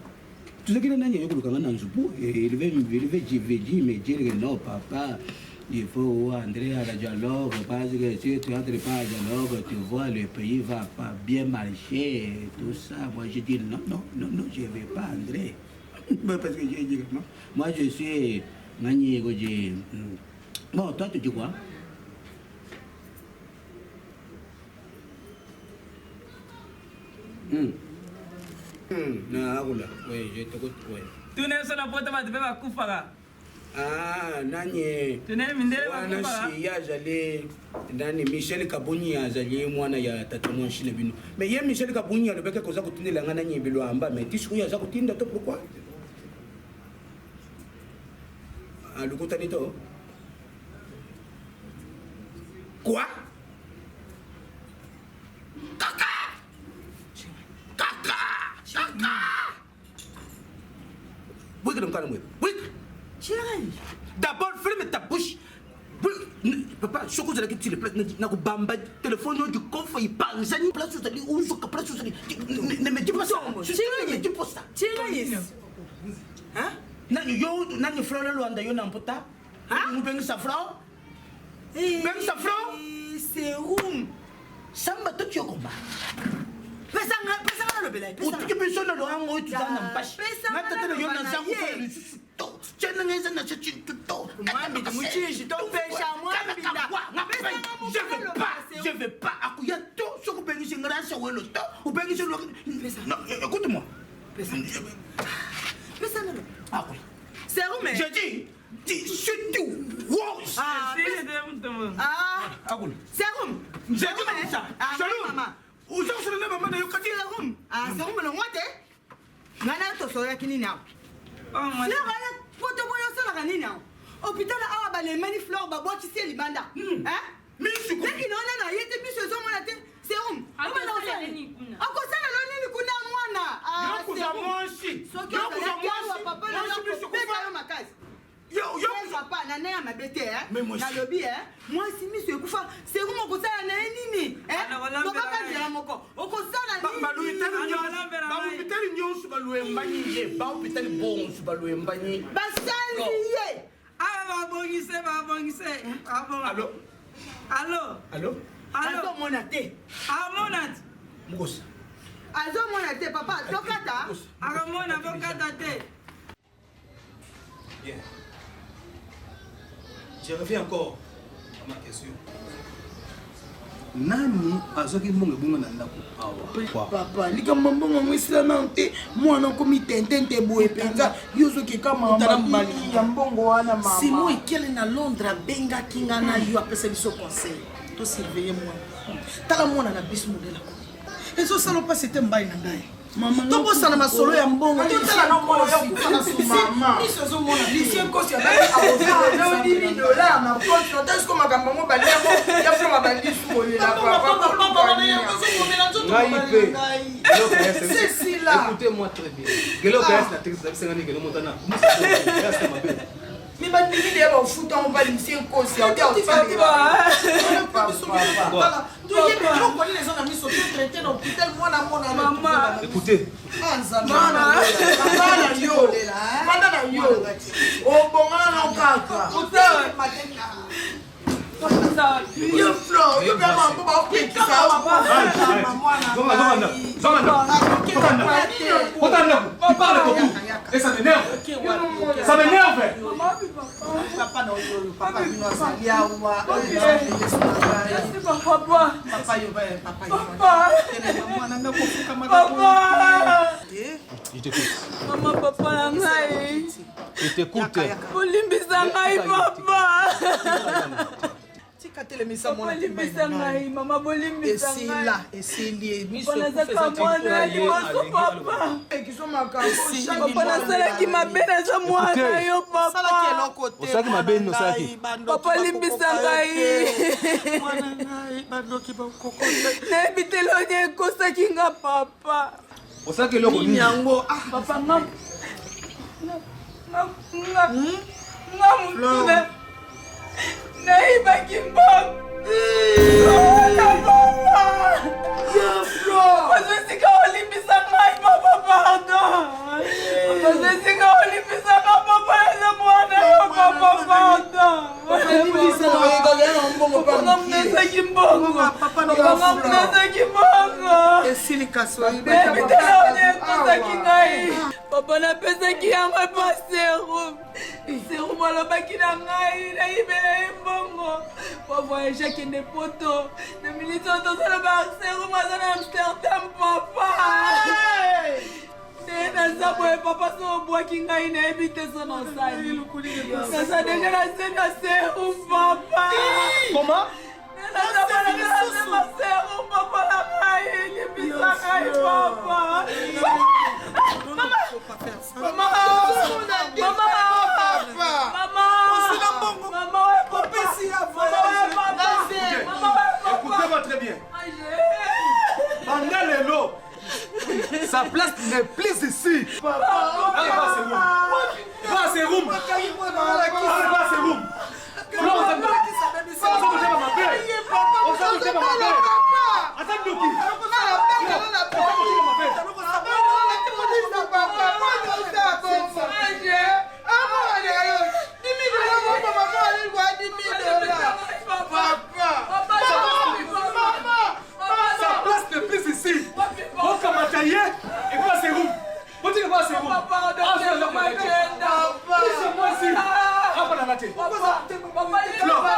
tozalaki na nani aye koluka nga na nzubu eleve me dire que non papa il faut entrer à la dialogue parce que si tu entres pas à dialogue tu vois le pays va pas bien marcher tout ça moi je dis non non non non je vais pas entrer parce que j'ai dit non moi je suis nani je bon toi tu dis quoi Na akula. Oui, je t'écoute. Oui. Tuna biso na poto bato mpe bakufaka. Ah, nani? Tuna mindele wana bakufaka. si ye azali nani Michel Kabunyi azali mwana ya tata mwasi na bino. Mais ye Michel Kabunyi alobaki koza kotindela nga nani bilwamba mais ti sikoyo aza kotinda to pourquoi? Alukutani to? Quoi? Kaka! Kaka! Kaka! Bweke na mokana mwe. Bweke! D'abord, ferme ta bouche. Bweke. Papa, soki ozalaki ti le place nakobamba telefone oyo dikofa ipanzani place ozali ozoka place ozali ne me dis pas ça. Ne me dis pas ça. Nani yo nani Flora Luanda yo na mpota? Mubengisa Flora? Bengisa Flora? Serum. Samba toki okoma. Pesanga pesanga nalobela ye. Otiki biso na lohango oyo toza na mpasi. Pesanga Na tata na yo naloba na na zango ye. fana lisusu to. Tiens na eza na se tu to. Mwambi, muchishi, topesha, mwambi, da. Pesanga Je veux pas, je veux pas. Akuya to soki obengisi ngrasa welo to obengisi lo. Non, écoute-moi. Pesanga naloba. Akula. Serum. Je dis, dis surtout. Wow. Ah, Ah. Akula. Serum. Je dis comme ça. Ah, Serum. mama. Oza kosala na mama na yo kati. Serum. Ah, serum longwa te. Ngai na yo tosololaki nini awa? Fleur aya poto boyo osalaka nini awa? Hôpital awa balemani Fleur babwakisi ye libanda. Hein? Leki na wana na ye te biso ezomona te. Serum. Akosala nini kuna? Akosala lo nini kuna mwana? Ah, Yo kuza Serum. mwasi. Soki Yo kuza ozalaki awa mwasi. papa na Mwasi yo biso akobeta kufa. yo makasi. Yo yo Ye papa na ndenge ya mabe te eh? Mais mwasi. nalobi eh? mwasi miso ekufa serum okosala na ye nini eh? lobaka nzela moko okosala bahopitali nyonso balwembanyi ye bahopitali bonso balwembanyi basali ye Awa babongise babongise. Allo? Allo? Allo? Azomona te. Amona te. Mukosa. Azomona te papa tokata. Akamona bokata te. Bien. Je reviens encore à ma question. Nani azwaki mbongo ebonga na ndako awa? Papa, likambo mbongo yango esila nano te mwana okomi tentente boye mpenza yo ozokeka mama ya mbongo wana mama Simon Ekele na Londres abengaki nga na yo apesa biso conseil tosurveille mwana tala mwana na biso modele akomi ezosala mpasi te mbai na ngai tobosana masolo ya mbongo totala na mwana oyo akufa na susi miso ezomona Lucien Nkosi abaki dola na poche ata siko makambo yango bali yango ya flora bandi su kolela Ngai mpe. Cécile. Écoutez-moi très bien. Gelo kayasi na texte zabisanga ndenge gelo motana. Musa mabe. mi bandimi deya bafuta yango mpa Lucien Nkosi toyebi eloko nini eza na miso totraite na hôpital mwana mona Écoutez. vanda na yo vanda na yo obongana na kaka yo flor yo mpe mambo baopekisa Et ça m'énerve. Ça m'énerve. Papa na oyo papa bino azali awa papa yo papa yo mwana Je t'écoute. Mama papa na ngai. Je t'écoute. Bolimbisa ngai papa. Tika telemisa mwana Bolimbisa ngai, mama bolimbisa ngai. Esila, esili miso Papa nazaka mwana ya liboso papa. Papa nasalaki mabe naza mwana yo papa. Osalaki mabe nini osalaki? Papa limbisa ngai. Nayebi te loni ekosaki nga papa. Osalaki eloko nini? Yango papa nga nga nga nga mutu na nayibaki mbongo. Na papa. Papa esika olimbisa ngai papa pardon. Papa esika olimbisa nga papa naza mwana yo papa pardon. Papa nga munazaki mbongo. Papa nga munazaki mbongo. Esili Nayebi te loni ekosaki ngai. Papa napesaki yango epa serum. Serum alobaki na ngai nayibela ye mbongo po voyage akende poto. Na miniti oyo tozoloba serum aza na Amsterdam papa. Nde naza boye papa so obwaki ngai nayebi te so nasali. Naza deja na se na serum papa. Comment? Naza serum papa na ngai limbisa ngai papa. Mama! Mama! Mama! Écoutez-moi très bien. Banda lelo, sa place n'est plus ici. Allez, va à ses rooms. Va à ses rooms. Allez, va à ses rooms. Flore, oza oza motema mabe. Oza motema mabe. Aza ndoki. Oza motema mabe. Sa place n'est plus ici. Okamata ye et va à ses rooms. Botika va à ses rooms. Laissez-moi ici. Apa na te. Flore.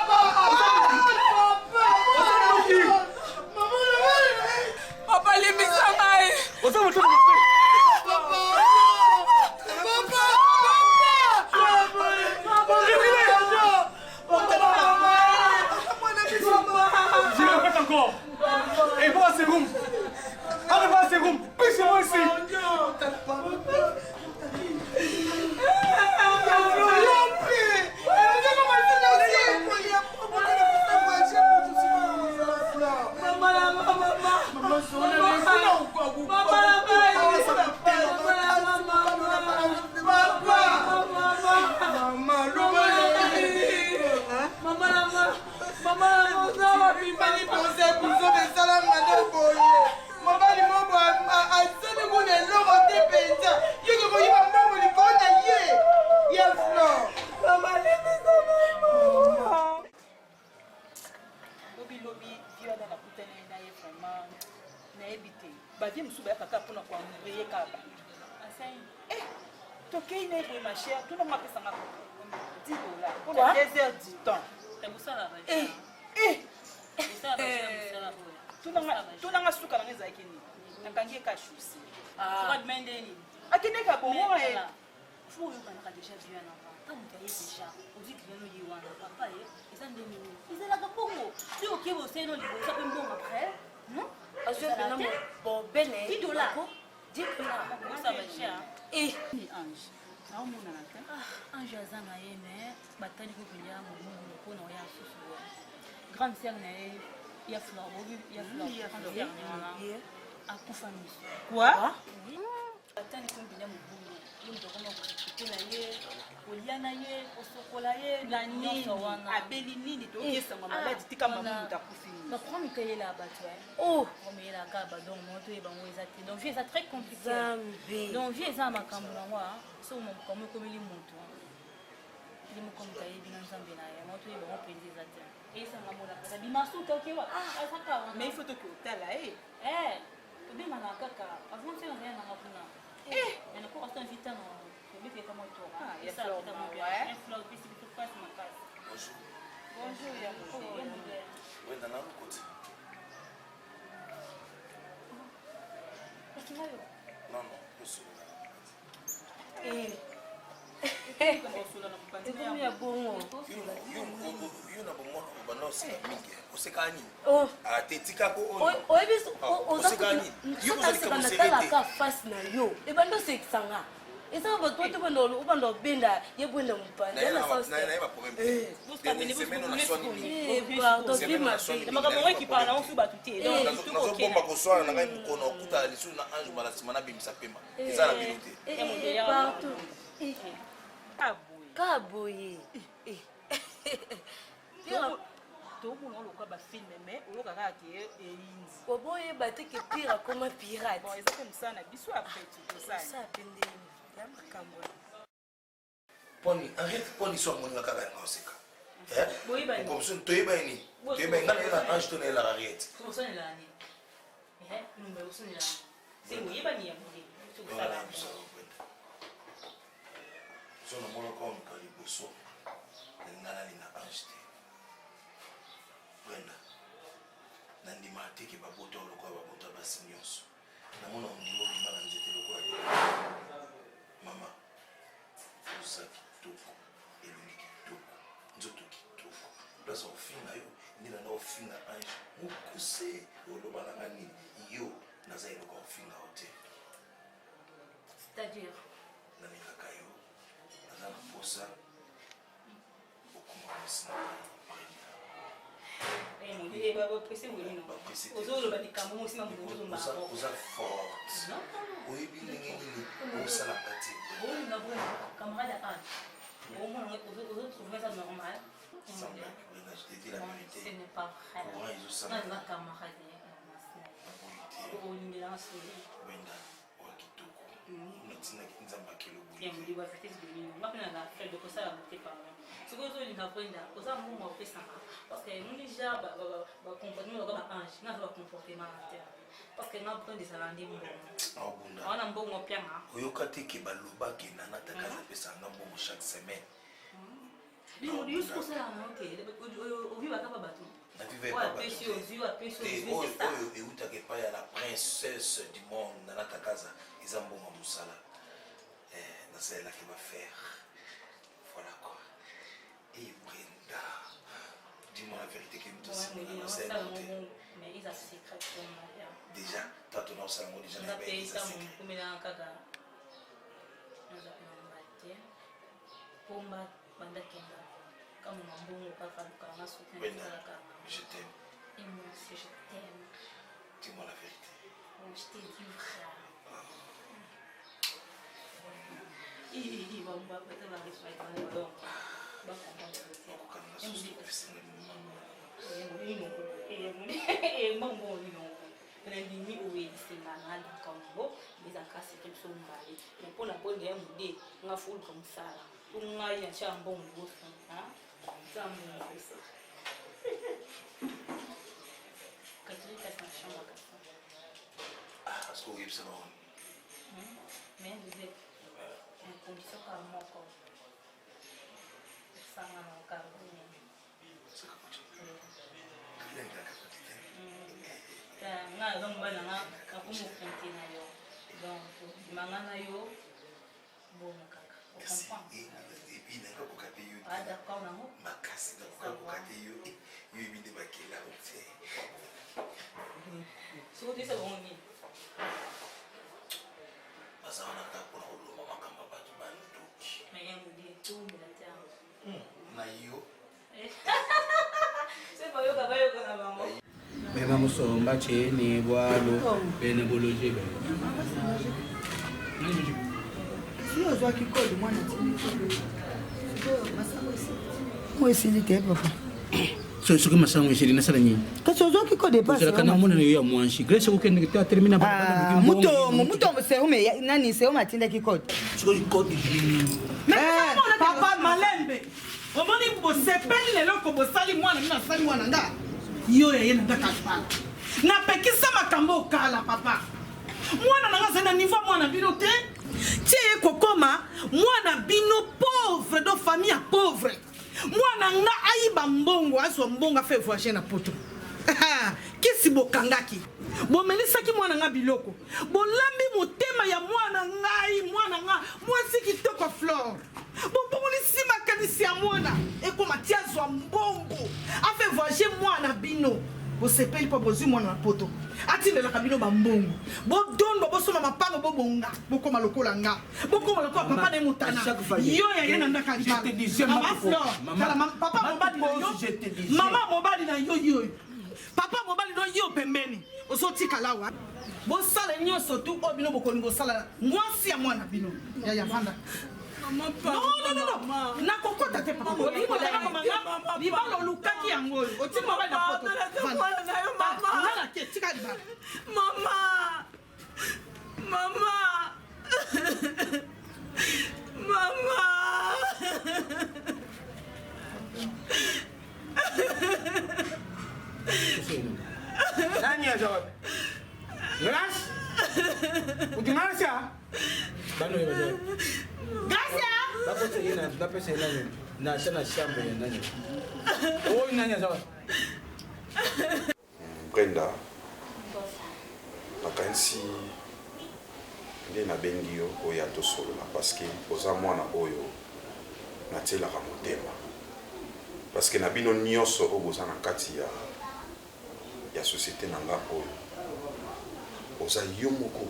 Oza ndoki. Papa limbisa ngai. Oza motema mabe. Je le répète encore. Et va à ses rooms. Allez, va à ses rooms. Pêchez-moi ici. Mobali moko asali kuna eloko te mpenza yoke koyiba mbongo likolo na ye ya flor. Lobi lobi vie wana nakutani na ye vraiment nayebi te bavie mosusu bayaka kaka mpona koamure ye kaka bato Eh, tokei na ye boye ma chère tuna ngo apesanga 10 dollar mpona 2 heures du temps. Eh, eh. Tunanga suka nanga ezalaki nini nakangi ye ka chausse akendeka bongo. Fo oyokanaka déjà bien avant ntango moto aye déjà ozwi client oye wana papa ye eza ndenge nini ezalaka bongo soki okei osali no liboso mpe mbongo après non. Azwi mpena bobene. 10 dollars. 10 dollars. Osala cher. Eh. Ni ange naomonana te. Ah, ange aza na ye mais batali ko mpenza molimo mpona oya susu grande sœur na ye ya fleur bobi ya fleur grande sœur na ye wana akufa miso. Quoi? Oui. Batali ko mpenza mobulu ye moto akoma kosokipe na ye kolia na ye kosokola ye na nini nyonso wana. Abeli nini tokesango maladi tika mama moto akufi. Baprendre kayela bato. Oh. Omelaka badon mo toyeba yango eza te donc vie eza très compliqué. Nzambe. Donc vie eza na makambo nango so makambo ekomeli moto ye moko moto ayebi na nzambe na ye mo toyeba yango mpenza eza te eyesanga molakata bima suka okewa azaka wana. Mais il faut toke otala ye. Tobengana kaka avant te nazali nanga kuna nakoka so invita na tobeteka mwa tour. Ah, ya Flore Mawa, eh. Flore epesi biso pasi makasi. Bonjour. Bonjour ya modèle. Wenda na lokoti. Okinga yo. Non, non, tosolola. Eh. Ekomi ya bongo. Yo na bomwana obanda oseka mingi. Oseka nini? Oh. Ah, te tika ko oyo. Oyebi Ah, oza oseka nini? Yo soki ozali aseka koseka te. natalaka face na yo ebanda osekisa nga eza bato bato obanda obenda ye bwenda mopanzi ya na sens te. Nayeba problème te. Dernière semaine on a soigné mingi. Eh, pardon, Semaine on a vie soigné mabe. mingi. makambo yango ekipaka nango su bato te Eh. nazobomba koswana na ngai mokono okutana lisusu na ange mbala nsima nabimisa pema eza na bino te Eh, eh, eh, pardon. Eh. Ka boye. Eh. Pire- tomona oloka bafilme mais oyoka kaka ke eyindi oboyeba te ke pire akoma pirate. bon eza mpe mosala na biso après tosala Osala pe ndenge ya makambo. Poni Henriette, poni so amoninga kaka yanga oseka. Boyebani. Comme toyebani nini? Toyebani ngai nayela Ange to nayelaka Henriette. Osonela nini? Numba osonela. Se boyebani ya boye. Wana nayebisa yo, Brenda. So namonaka oyo moto ya liboso nalinga nalinga Ange te. Brenda, nandimaka te ke babota oyo lokola babota basi nyonso. Namona ondima obima na nzete lokola lelo. Mama, oza kitoko, elongi kitoko, nzoto kitoko. Place ya kofinga yo nde nanda kofinga Ange mokuse oloba na nga nini? Yo naza eloko ya kofinga yo te. C'est-à-dire Nalingaka yo, naza na posa okoma mwasi na ngai, Brenda. Ozoloba likambo mosima moto Oza, oza forte. Oyebi ndenge nini osala pati. olinga brenda camarade ya ange omona ozotrouve ça normal. Sans blague, Brenda, je te dis la Ce vérité. n'est pas vrai. Courant ezosala. Nga naza camarade ya olingelanga soli. Brenda, oya kitoko. Natindaki Nzambe akelo boye. Ya molimo ya vitesse bolimo nga mpe naza faible kosala bote pardon. Soki ozolinga brenda oza mbongo opesanga parce que moni ja bacomportement loka baange nga aza bacomportement na te parce que nga brenda ezala nde mbongo. Aobunda. Wana mbongo opianga. Oyoka te ke balobaki Nana Takaza apesaka nga mbongo chaque semaine. Bino yo soki osalaka nango te ovivaka pa bato. Naviva Oyo epa bato apesi te. ozwi, oyo apesi Te, ozwi, oyo c'est ça. oyo eutaka epai ya la princesse du monde Nana Takaza eza mbongo ya mosala. Eh, nasalelaki bafaire. Voilà quoi. Et Brenda, dis-moi la vérité ke moto Ouais, osimba mais nasala osala yango te. bongo, mais eza secret pour moi, ya. Déjà, tato na osala yango déjà Nga na mpe eza ntango secret. mokomelaka kaka nazwa elonga te pomba bandakenda kamoma mbongo kaka lukanga soki Brenda, nasalaka. je t'aime. Et moi aussi je t'aime. Dis-moi la vérité. Bon, je t'ai dit vrai. Ih, ba- bato barespecte donc bacomprendre. Nandimi oyebisenga na likambo ezalaka seke biso mibale me mpona bonde ya mode nga foluka mosala po ngai natya mbongo liboso tia mbongo liboso katoli kasi na chambre kasi. Ah, parce que oyebisa bango. Mais Joseph, na condition kaka moko osanga na okabone. Nga aza mobali nanga nakomokonte na yo donc bimanga na yo bongo kaka ocomprendre. Epi nakakoka te yo. Ah, d'accord nango. Makasi nakokakoka te yo. Eh, yo yebi nde bakela te. Soki toyesa bango nini? Baza wana kaka mpona koloma makambo ya bato bandoki. Mais ya mobie toumela te yango. Na yo. Se bayoka bayoka na bango. Bema musomba cheni bwalo bene boloje be. Si ozwaki kode mwana mo esili te papa. So soki masango esili nasala nini? Kasi ozwaki kode. Ozalaka na mona na yo ya mwanshi. Grace okende te atelemi na balabala. Mutombo mutombo serume nani serume atindaki kode. Soki kode. Papa malembe, omoni bosepeli na eloko bosali mwana bino asali mwana nga yo ya ye na ndako alibala napekisa makambo okala papa mwana na nga azali na niveau ya mwana bino te tie ye kokoma mwana bino pauvre do famille ya pauvre mwana nga ayiba mbongo azwa mbongo afe voyage na poto kisi bokangaki bomelisaki mwana nga biloko bolambi motema ya mwana ngai mwana nga mwasi kitoko flore. Bobongolisi makanisi ya mwana ekoma ti azwa mbongo afe voyage mwana bino bosepeli mpo bozwi mwana na poto atindelaka bino bambongo bodondwa bosomba mapango bobonga bokoma lokola nga bokoma lokola papa na ye motana yo ya ye na ndaka libala papa mobali na yo mama mobali na yo yoyo papa mobali no yo pembeni ozotikala awa bosala nyonso tu oyo bino bokolinga osala mwasi ya mwana bino yaya vanda nakokota te papa olingi kotanga mama nga libala olukaki yango oyo otiki mobali na poto nga nake tika libala mama mama mama Nani aza wapi? Grace? Uti Gracia? Bano ye baza. Gracia? Bakotisa ye na bapesa ye nani na sa na chambre ya nani. Oyo nani aza wapi? Brenda, nakanisi nde nabengi yo oya tosolola parce que oza mwana oyo natielaka motema parce que na bino nyonso oyo boza na kati ya ya société na nga oyo oza yo moko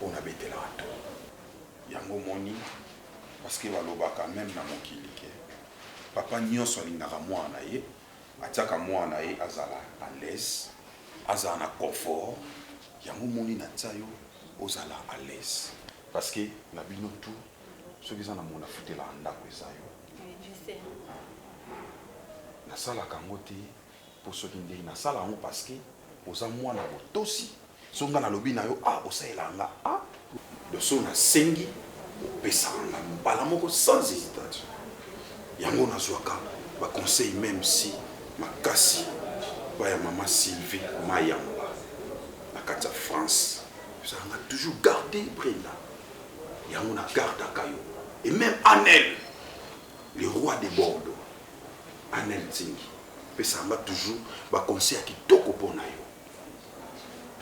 oyo nabetelaka to yango omoni parce que balobaka meme na mokili ke papa nyonso alingaka mwana na ye Atiaka mwana na ye azala à l'aise, azala na confort, yango omoni na tia yo ozala à l'aise. Parce que na bino tout soki eza na mona futelaka ndako eza yo. Nasalaka yango te po soki ndenge nasala yango parce que oza mwana botosi. Soki nga nalobi na yo ah osalelaka nga ah donc soki nasengi opesaka nga mbala moko sans hésitation. Yango nazwaka ba conseil meme si makasi pa ya mama Sylvie Mayamba na kati ya France ezalaka nga toujours garde Brenda yango na gardaka yo et même Anel le roi de Bordeaux Anel Nzingi pesaka nga toujours ba conseil ya kitoko mpo na yo.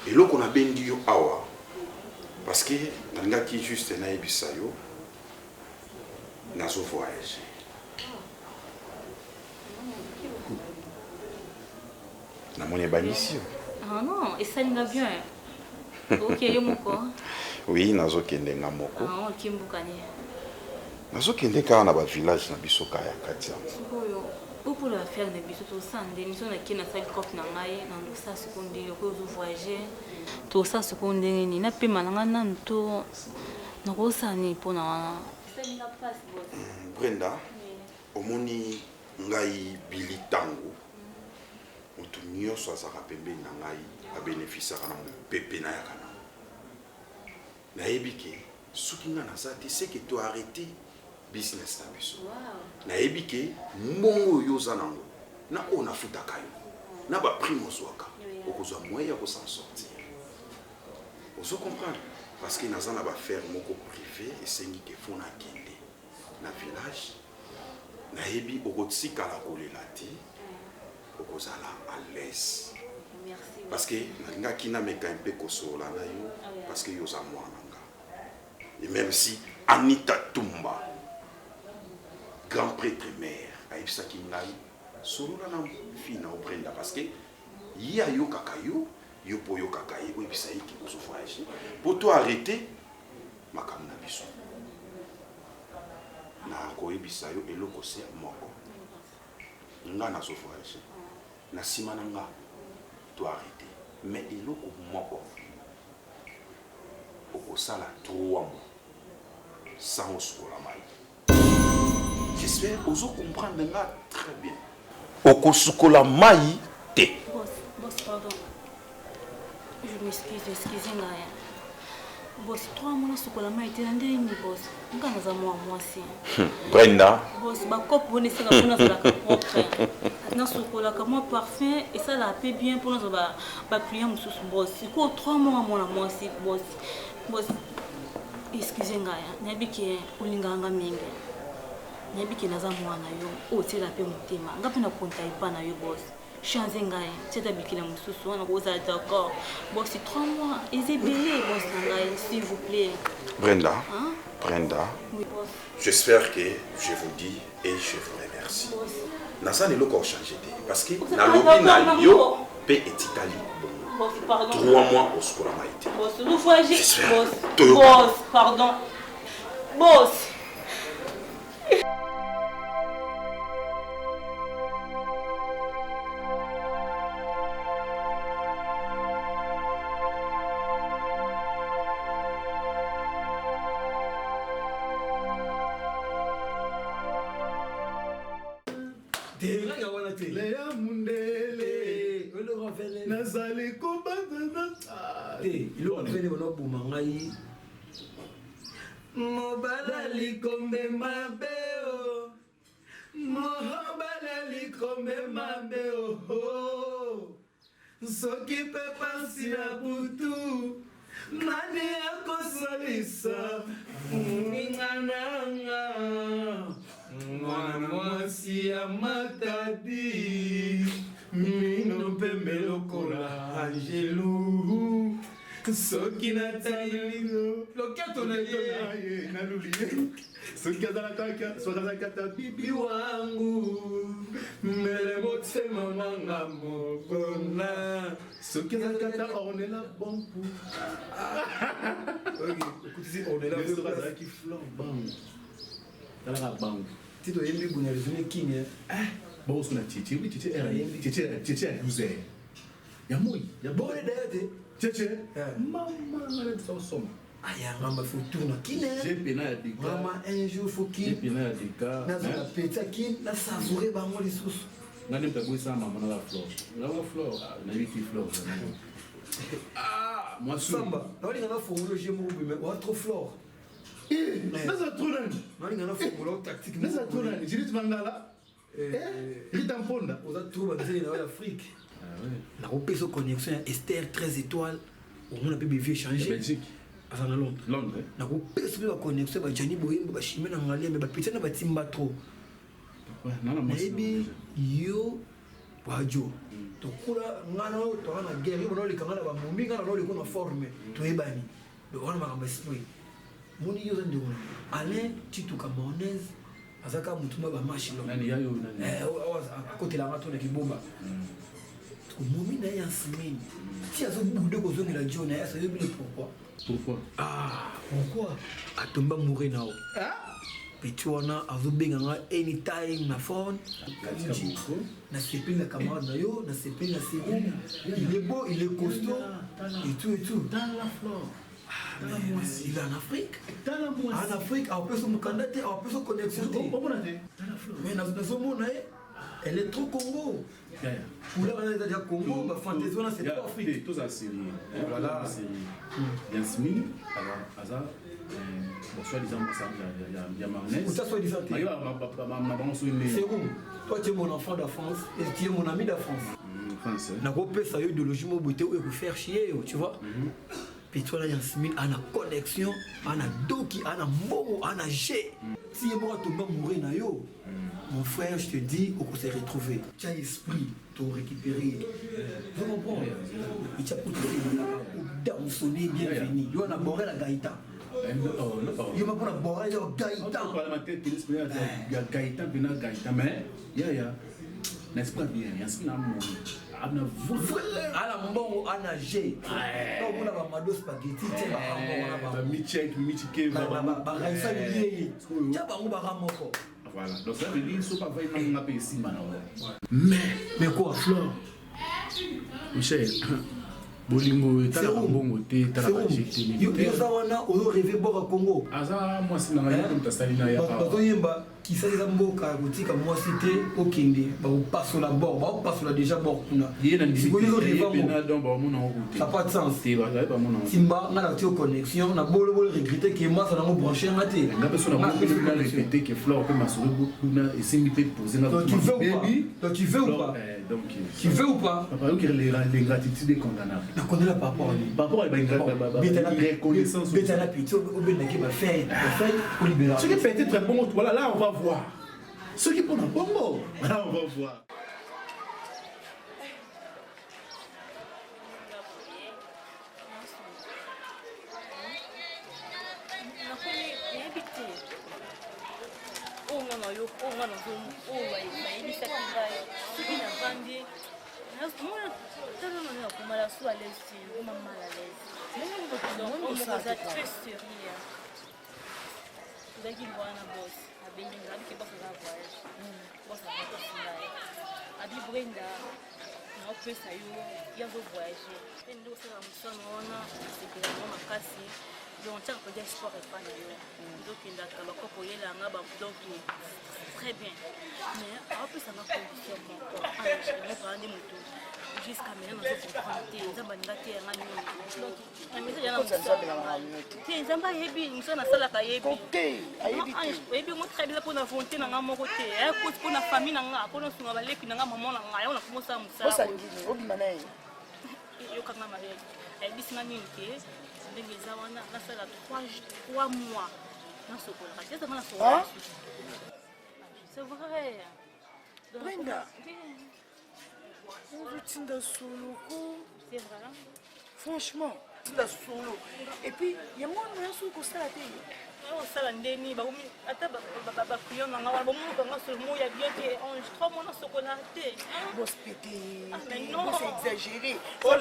Eloko na bengi yo awa parce que nalingaki juste nayebisa yo nazo voyager. Namoni ebangisi yo. Ah non, esali nga bien. Ok, yo moko. Oui, nazokende nga moko. Ah, ok, mboka nini? Nazokende kaka na ba village na biso kaka ya kati yango. Sikoyo po pour l'affaire na biso tosala ndenge so nake nasali cope na ngai na ndosala sikoyo ndenge okoki ozo voyage tosala sikoyo ndenge nini napema na ngai nanu to nakosala nini mpo na wana Brenda omoni ngai Billy Tango moto nyonso azalaka pembeni na ngai abenefisaka na mopepe nayaka na nayebi ke soki nga naza te seke to arrete business na biso nayebi ke mbongo oyo oza nango na oyo nafutaka yo na baprime ozwaka okozwa moyen ya kosan sortir ozo comprendre parce que naza na baaffaire moko privé esengi ke fo nakende na village nayebi okotikala kolela te okozala à l'aise parce que nalingaki nameka mpe kosolola na yo parce que yo oza mwana nga et même si Anita Tumba grand prêtre mère ayebisaki ngai solola na fille na yo Brenda parce que ye ayokaka yo yo mpo oyokaka ye oyebisa ye ke ozo voyage mpo to arrete makambo na biso nakoyebisa yo eloko se moko nga nazo voyage na sima na nga to arrete mais eloko moko okosala 3 mois sans osukola mai j'espère ozo comprendre nga très bien okosukola mai te Boss, boss, pardon. Je m'excuse, excusez ngai. Boss, 3 mois nasukola mai te na ndenge nini boss? Nga naza mwa mwasi. Brenda. Boss, bakope wana esaka mpo nazalaka propre. Nasukolaka mwa parfum esalaka mpe bien mpo nazwa baclient mosusu boss. Sikoyo 3 mois mwana mwasi boss. Boss, excuse ngai, nayebi ke olingaka nga mingi. Nayebi ke naza mwana yo, oyo otiela mpe motema. Nga mpe nakonta epa na yo boss. Change ngai tiata bikila mosusu wana kozala d'accord boss 3 mois eza ebele boss na ngai s'il vous plaît. Brenda, Hein? Brenda, Oui, boss. j'espère que je vous dis et je vous remercie. Boss. Naza na eloko ya kochange te parce que Oza nalobi d'accord na na yo ngo. mpe etikali bongo. Boss, pardon. 3 mois osukola ngai te. Boss, nous voyager. J'espère. Boss. Toyoka. Boss, pardon. Boss. Te wana te. Leya Mundele. Nazali kobanza Te, eloko vele wana oboma ngai. Mobala likombe mabe o. Mobala likombe mabe o. Soki mpe pasi na butu nani akosalisa moninga nanga mwana mwasi ya matadi mino pembe lokola angelu soki natali loketo na ye naluli ye soki azalaka soki azalaki ata bibi wangu mbele motema nanga mokona soki azalaki ata ornela bompu okutisi ornela soki azalaki flor bangu talaka bangu ti toyembi bonya résumé king bongo na tietie oyebi tietie tietie tietie ya 12 heures ya moi ya bone daya te tietie mama nga na bisa osoma ayangamba faut tourna kine j'ai pena ya deka vraiment un jour faut j'ai kin pena ya deka nazala petit kin nasavoure bango lisusu nga nde moto aboyisaka mama na la flore naba flore nayebi ti flore mwasi samba naolinga nafongola oje moko boye mais oa trop flore naza trop nani naolinga nafongola o tactique naza trop nani judith mangala rita mponda oza trop banzeli na yo ya afrique nakopesa yo connexion ya ester 13 étoiles omona mpe bevie échange Belgique. aza na londres londres nakopesa mpe baconnexion ya bajani boyembo bashime na ngalia me bapeti na batimba trop nayebi yo wajo tokola nga na oyo toza na guerre yo bona oleka nga na bamomi nga na oleka na forme toyebani donc wana makambo esprit moni yo oza ndeko na alain tituka mornaise aza kaka motu ma bamarche akotelanga to na kibomba momi na ye ya nsimini ti azobude kozongela jo na ye asoyebi le pourquoi pourquoi ah pourquoi atomba moure na o petit wana azobenga nga anytime na phone nasepeli na camarade na yo nasepeli na serum il est beau il est costaud et tout et tout Ah, mais il est en Afrique. En Afrique, apesa mokanda te, apesa connexion te. Mais nazomona ye, elle est trop Congo. Couleur wana eza déjà Congo, ba fantaisie wana c'est trop Afrique. tozala sérieux Voilà. yasmine aza bon soi-disant ya marnes Ota soi-disant te. na bango soki ndenge Serum, toi tu es mon enfant d'enfance et tu es mon ami d'enfance. nakopesa yo idéologie moko boye te oyo ekofaire chier yo tu vois petit wana yasmine ana connexion ana doki ana mbongo ana g ti ye moko atomba moure na yo mon frère je te dis okose retrouver tia esprit to récupérer vous comprendre etya kutuodamsone bienvenu yo na borel ya gaïta yo moko na borel ya gaïta ya gaïta mpena gaïta mais yaya na esprit bien yasmine amoni ana ala mbongo ana g omona bamado spaghetti te baraisa liyeye tia bango baka moko Voilà. Donc ça veut dire soki avai nanga mpe esimba na wana. Mais mais quoi Flore Michel bolingo etalaka mbongo te etalaka jete yo oza wana ozo rêve bord ya congo aza mwasi na ngai moto asali na ya Bato bazoyemba kisasa eza mboka ya kotika mwasi te okende bakopasola bord bakopasola déjà bord kuna Sikoyo ozo rêve yango. Ça pas de sens. Timba nga na tio connexion na bolobolo regrette ke masa nango branché nga te nga mpe so Nga napesi na connexion. répété ke flore mpe masolo kuna esimbi mpe posé nga Donc, tu veux ou pas Donc, tu veux ou pas donc Tu veux ou pas Papa, yoki l'ingratitude est condamnable. Na condamnable par rapport à lui. Par rapport à reconnaissance. Betala petit obendaki bafeuille bafeuille olibéra. Ce qui peut être bon, voilà, là on va voir. Ce qui pour bongo, là on va voir. na yo oyo nga nazo oyo bayebisaki ngai soki navandi mona tala nano nakomala so à l'aise te okoma mal à l'aise donc oza très sérieux. Tozalaki wana, boss abengi nga, abike boss aza voyage, boss akosi ngai, abi Brenda, naopesa yo, ye azo voyage te, nde osala mosano wana, nasepela yango makasi. Donc tiaka mpenza espoir epa na yo, nzokendaka bakopo oyelanga, donc très bien. Mais aopesanga condition moko, ange nde moto jusqu'à maintenant nazo comprendre te, Nzambe alinga te yanga nini. Donc te, Nzambe ayebi mosala nasalaka, ayebi, oyebi yango très bien. Mpona volonté na nga moko te, koti mpona famille na nga, mpona osunga baleki na nga, mama na nga, yango nakoma osala mosala. Obima na ye. Yokanga mabe, ayebisi nga nini ke ndenge eza wana, nasala 3 mois nasokolaka te, ezanga nasokolaka. C'est vrai. Brenda, ozotinda soloko. C'est vrai. Franchement, tinda solo, et puis yango wana oya soki kosala te. Osala ndeni bakomi ata baclient na nga wana bamonokanga solo ya bien te. Ange, 3 mois nasokola te. Boss pete. Ah, mais non. Boss exagéré.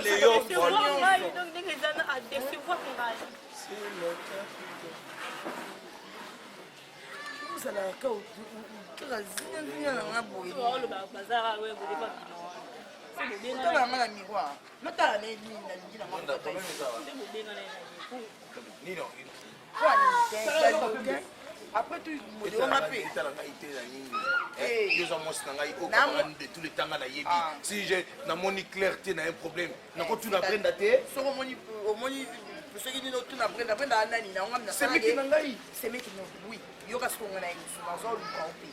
Décevoir ngai, donc ndenge eza na adécevoir ngai. Ozalaka kaka zingazinga na nga boye. Oloba bazaka we bodepa bino wana. Otala nga na miroir, natala na nini, nalingi na nga. Nino. Après tout, modelo mpe. Etala ngai te na nini, yo oza mwasi na ngai okabaka de tous les temps, nga nayebi. Si je namoni clair te na un problème, nakotuna Brenda te. Soki omoni, omoni soki nini, otuna Brenda. Brenda anani na nga? Semeki na ngai. Semeki no, oui. Yoka, soki onga na ye mosusu nazoluka o mpe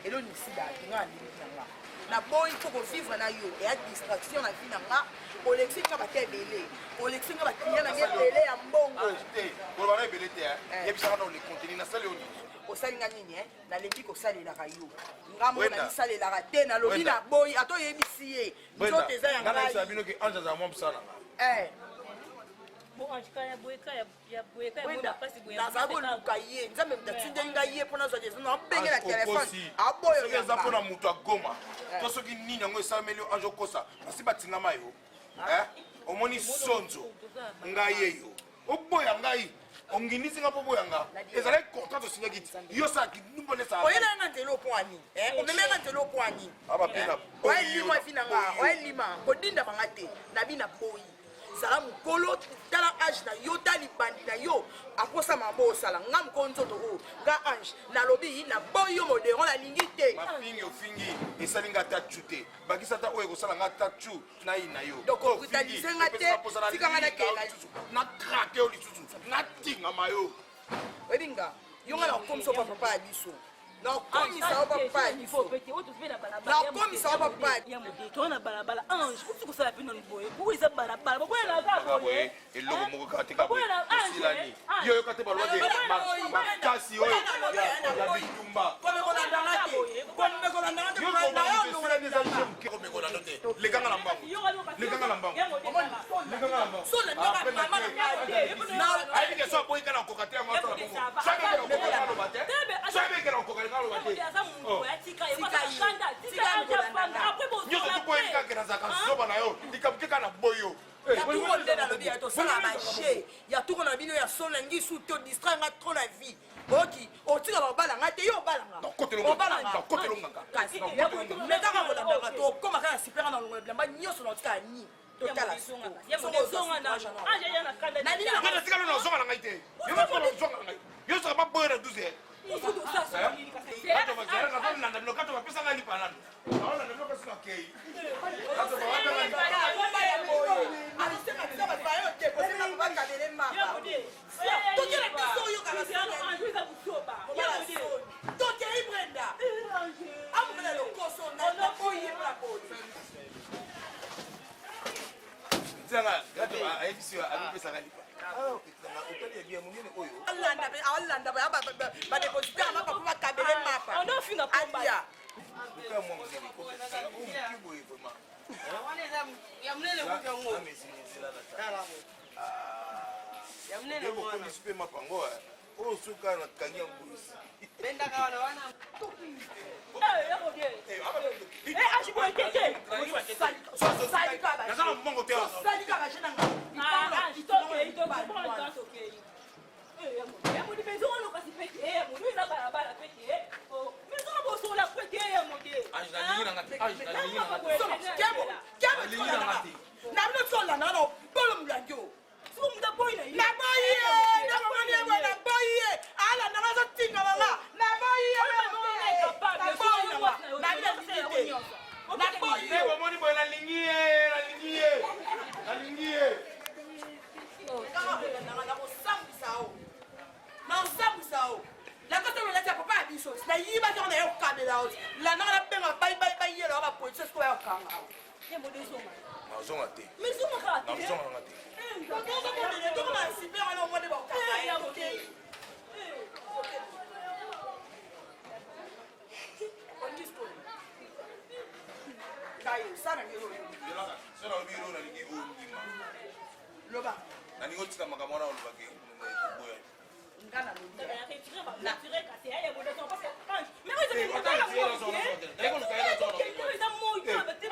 eloni sida te, nga nalingi na nga, naboyi mpo kovivre na yo eya distraction na vie na nga. Olekisi nga bata ebele, olekisi nga baclient na nga ebele ya mbongo. Te, koloba na ebele te, yebisaka na ole contenu nasali yo nini? Osali nga nini? Nalembi kosalelaka yo, nga moko namisalelaka te. Nalobi naboyi, ata oyebisi ye, nzoto eza ya ngai. Ngai bino ke Ange azala mwa mosala na ngai. Nazala koluka ye, Nzambe moto atindeli ngai ye mpo nazwa eza nabenge na telefone, aboyo. Soki eza mpona moto agoma to soki nini yango esalameli yo, Ange, okosa, basi batingama yo. Omoni sonzo ngai yeyo, oboya ngai, onginisi nga mpo oboya nga. Ezalaki contrat tosignaki ti yo osalaki mbona. Oyelanga nga nzela opo ya nini? Omemanga nzela opo ya nini? Oyelima vi na nga, oyelima kodinda banga te. Nabi na boyi, zala mokolo, tala age na yo, ta libandi na yo, akosama bo osala nga mokolo nzoto oyo. Nga Ange nalobi naboyi yo, modero nalingi te. Mafingi ofingi esali nga ata cu te, bakisa ata oyo ekosala nga ata cu nayina yo. Donc obrutalize nga te, tika nga nakenda. Na krake yo lisusu, natingama yo. Oyebi nga, yo nga nakokomisa yo papa ya biso, nakomisa yo papa ya biso, nakomisa yo papa. Toza na balabala, Ange, kuti kosala mpe nanu boye, oyo eza balabala, bokoyelaka boye. Eloko moko kaka te osilani yo, yoka te, balwa te makasi oyo ya bitumba. Lekanga na mbango, lekanga na mbango, lekanga na mbango. Ayebi ke so aboyi kaka na koka te, yango asala bongo. Soki ekela koka, aloba te. Soki ekela koka, aloba te. Nyonso tukoyebi kaka nazalaka zoba na yo, likambo te kaka na boyo. Ya turo nde nalobi ya tosala baje ya turo na bino ya solo na ngisu te, odistraire nga trop na vie. Oki otika babala nga te, yo obalanga, obalanga kasi mekaka kolandanga, tokóma kaka sipera na longola bilamba nyonso na otika ya nini, totala. Natikala nazonga na ngai te, yo nazonga na ngai, yo soka baboyo na 12. Nazolanda bino kato bapesa ngai lipa nano, naolanda bino kasi nakei. Tokela biso oyokaka, tokei Brenda amomela lokoso na boye. Ayebisi yo amipesaka lipa, otali ya bia monene oyo. Alanda badépositaire mapa mpo bakabele mapa alia. Luka mwa monene oyo boye vraiment. Ya monene kutu yango. Bokomisi mpe mapa yango. Oyo soki nakangi yango Bendaka wana wana. Na bino tolanda wana obolo molangi oyo naboyi ye nakomoni ye boye naboyi ye alanda nga azotinga banga naboyi ye naboyi nanga nabi nalingi te naboyi ye omoni boye nalingi ye nalingi ye nalingi ye kaka kolandanga nakosambwisa yo nakosambwisa yo lakota olati ya papa ya biso nayibaki yango naye kokabela yo landanga nabenga bayela yo bapolisi sikoyo bayokanga nazonga te nazonga nanga te so nalobi elo nalingi oyo ndima loba nalingi otika makambo wana olobaki boya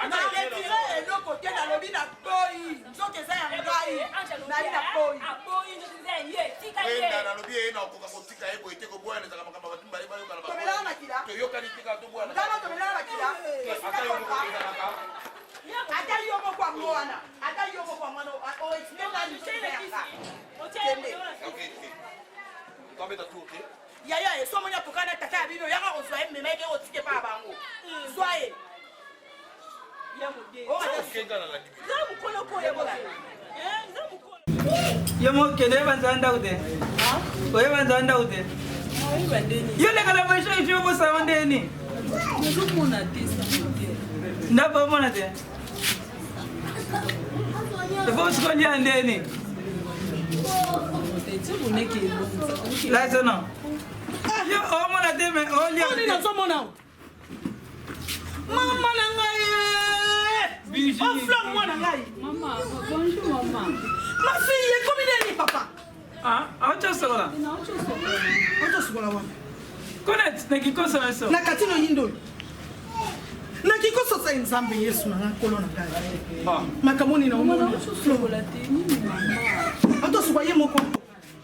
Naretire eloko te nalobi na boyi nzoto eza ya ngai nali na boyi enda nalobi ye nakoka kotika ye boye te koboyana ezaka makambo bato mibale bayokana Tomelaka makila? toyokani tika toboyana Ngana tomelaka makila? Ata yo moko ezalaka. Ata yo moko yango wana ata yo moko yango wana oexplique nani yanga kende tobeta tour te yaya ye so omoni atoka na tata ya bino yaka kozwa ye mema eke otike epa ya bango zwa ye okenga nalandi Yo moko kende oyeba nzala ndako te. Oyeba nzala ndako te. Yo leka na boye soki obosana ngo ndeni. Nazomona te sango te. Ndako omona te. Efo sikolia ndeni. Lasono. Yo omona te mais olia. Oni nazomona mama na ngai ofleur mwana ngai Bonjour maman. Ma fille ekomi nini papa Aochosokola. Aochosokola wana. Kuna na kikoso na so. Na kati no yindo. Na kikoso sa nzambe Yesu na ngai nkolo na ngai. Makambo nini na omona? Aochosokola te nini mama. Aochosokola ye moko.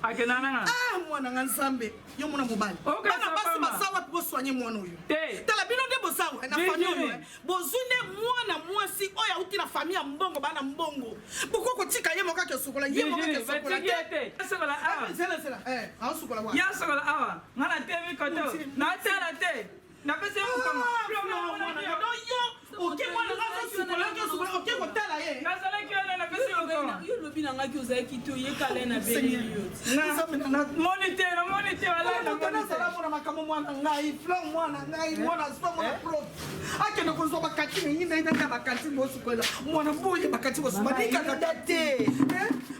Akenda nanga. Ah mwana nga nzambe yo mona mobali. Bana basi baza wapi bosoigne mwana oyo. Tala bino nde boza wa na famille oyo. eh. Bozwi nde mwana mwasi oyo auti na famille ya mbongo bana mbongo. Boko kotika ye moko akesokola ye moko Virginie, akesokola batiki ye te. Asokola awa. Zela zela. Eh, aosokola wapi? Ya sokola awa. Nga na temi koto. Na tala te. Napesi ye mokama. Yo oke mwana nga azosukola oke osukola oke kotala ye. Nazalaki wana napesi ye mokama. Yo lobi na ngai ozalaki te oyekala na beleli yo. Namoni te, namoni te wala moto nazala mona makambo mwana ngai fleur mwana ngai mwana so mwana prof akende kozwa bakantine ye nai nanga bakantine bosukola mwana boye bakantine bosuba nikaka te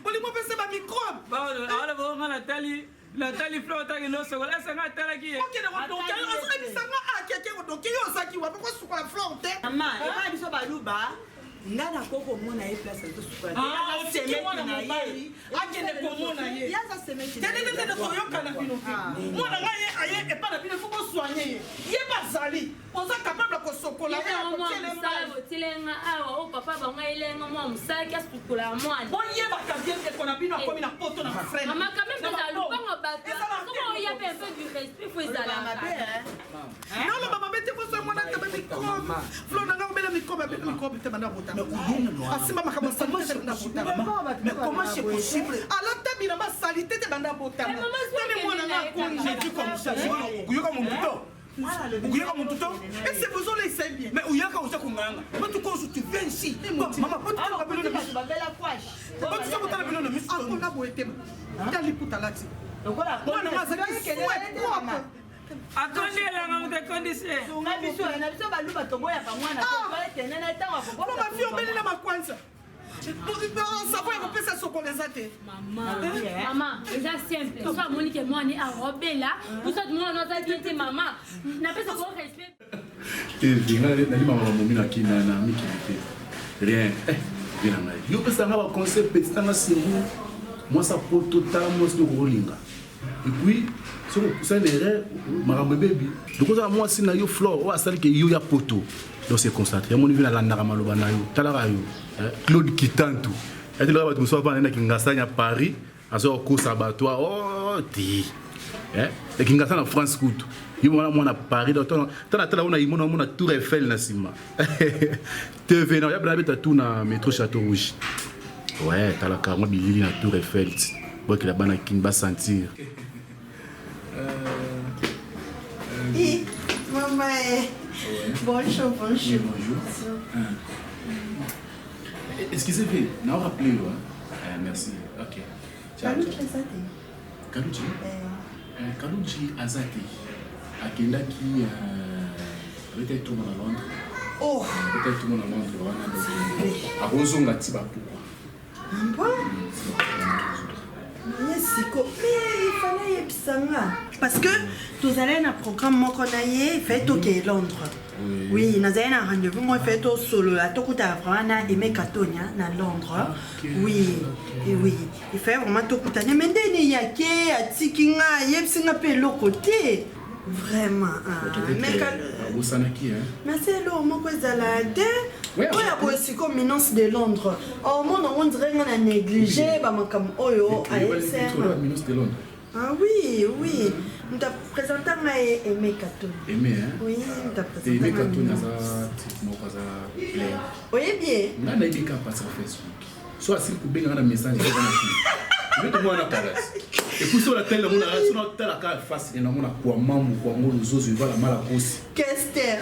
bolingo opesa bamicrobe Awa bonga natali natali fleur otaki nosokola ese nga atalaki ye. okende kodoke ozolebisanga akeke kodoke yo ozaki wapi kosukola fleur te mama epai biso baluba nga nakoki komona ye place azosukola te. Ah, Aza otiki semeki mwana na ye. mobali akende komona ye Ye aza semeki na ye. tetetete toyokana bino te mwana ngai ye aye epai na bino fo bosoigne ye ye bazali oza capable ya kosokola ye ya kotiela ye mai. botilenga awa o papa bango ayelenga mwa mosala ki asukola mwana boyebaka bien ndeko na bino akomi na poto na bafrene mama quand même eza lupango bato soki oya mpe un peu du respect fo ezalaka noloba mabe te poso mwana tebe microbe flo nanga obela microbe abela microbe te banda botama asimba makambo salite te banda botama Mais comment c'est possible alata bilamba salite te banda botama tani mwana nga akondi Je dis comme ça, okuyoka muntu to okuyoka muntu to ese bozolesa bien mais oyaka oza konganga batukoso tu viens ici mama botutalaka bino na miso botusa kotala bino na miso akona boye te tali puta alati mwana nga azalaki soin propre Akondi elanga moto akondisi ye. Sunga biso na biso baluba toboyaka mwana toetene na ntango Mama mafi obeli na makwanza savo ya kopesa sokolo eza te mama eza simple so amoni ke mwana arobela usati mwana aza bien te mama napesa ko respect te nali mama momi na kina na mikili te rien eh vie na ngai yo opesa nga baconseil pesi nanga singu mwasi apoto tala mwasi noko olinga. Et puis soki osali erreur, makambo ebebi. Donc ozala mwasi na yo Flore oyo asali ke yo ya poto. Donc c'est concentré. Yango nivi nalandaka maloba na yo. Talaka yo. Eh, Claude Kitantu. Ati loka bato mosusu bafanda na Kingasani ya Paris, azo kokosa bato ah, oh te. Eh, ya Kingasani na France kutu. Yo mwana mwana Paris donc tala tala tala ona imona mona Tour Eiffel na sima. TV na ya bela beta tout na métro Château Rouge. Ouais, talaka mwa bilili na Tour Eiffel. Bokela bana kin ba sentir. Eh, maman, eh. Bonjour, bonjour. Oui, bonjour. Eh, Excusez, V, na rappelé yo. Hein? Eh, merci. OK. Ciao. Kaluchi ciao. eza te. Kaluchi? Eh, Kaluchi aza te. Akendaki euh, abetaki tour na Londres. Oh. Abetaki tour na Londres wana donc akozonga ti bapokwa. Bon. Ye siko mais il fallait ayebisa nga parce que tozalaki na programme moko na ye ifallait tokee Londres. Oui, nazalaki na rendez-vous moko ifallait tosolola tokutana vraiment na Aimé Katonia na Londres. Oui, et oui, il fallait vraiment tokutana mais ndeni eyake atiki nga ayebisi nga mpe eloko te. Vraiment. Ah, mais Peut-être abosanaki hein. merci eloko moko ezala te Ouais, oyo ya boye sikoyo minance de Londres omona yango ndire nga na néglige bamakambo oyo ayebisanga. Minus de Londres. Ah oui, oui. Moto apresenta ngai Aimé Katoni. Aimé hein. Oui, moto Te Aimé apresenta ngai Katoni Minance. aza type moko aza clair. Oyebi ye? Nga nayebi kaka passer Facebook. So asili kobenga nga na message eza na fille. Mpe tomona na palace. Et puis so natali namona so natala kaka face namona kwa mambu kwa ngo luzozo evala mala kosi. Kester.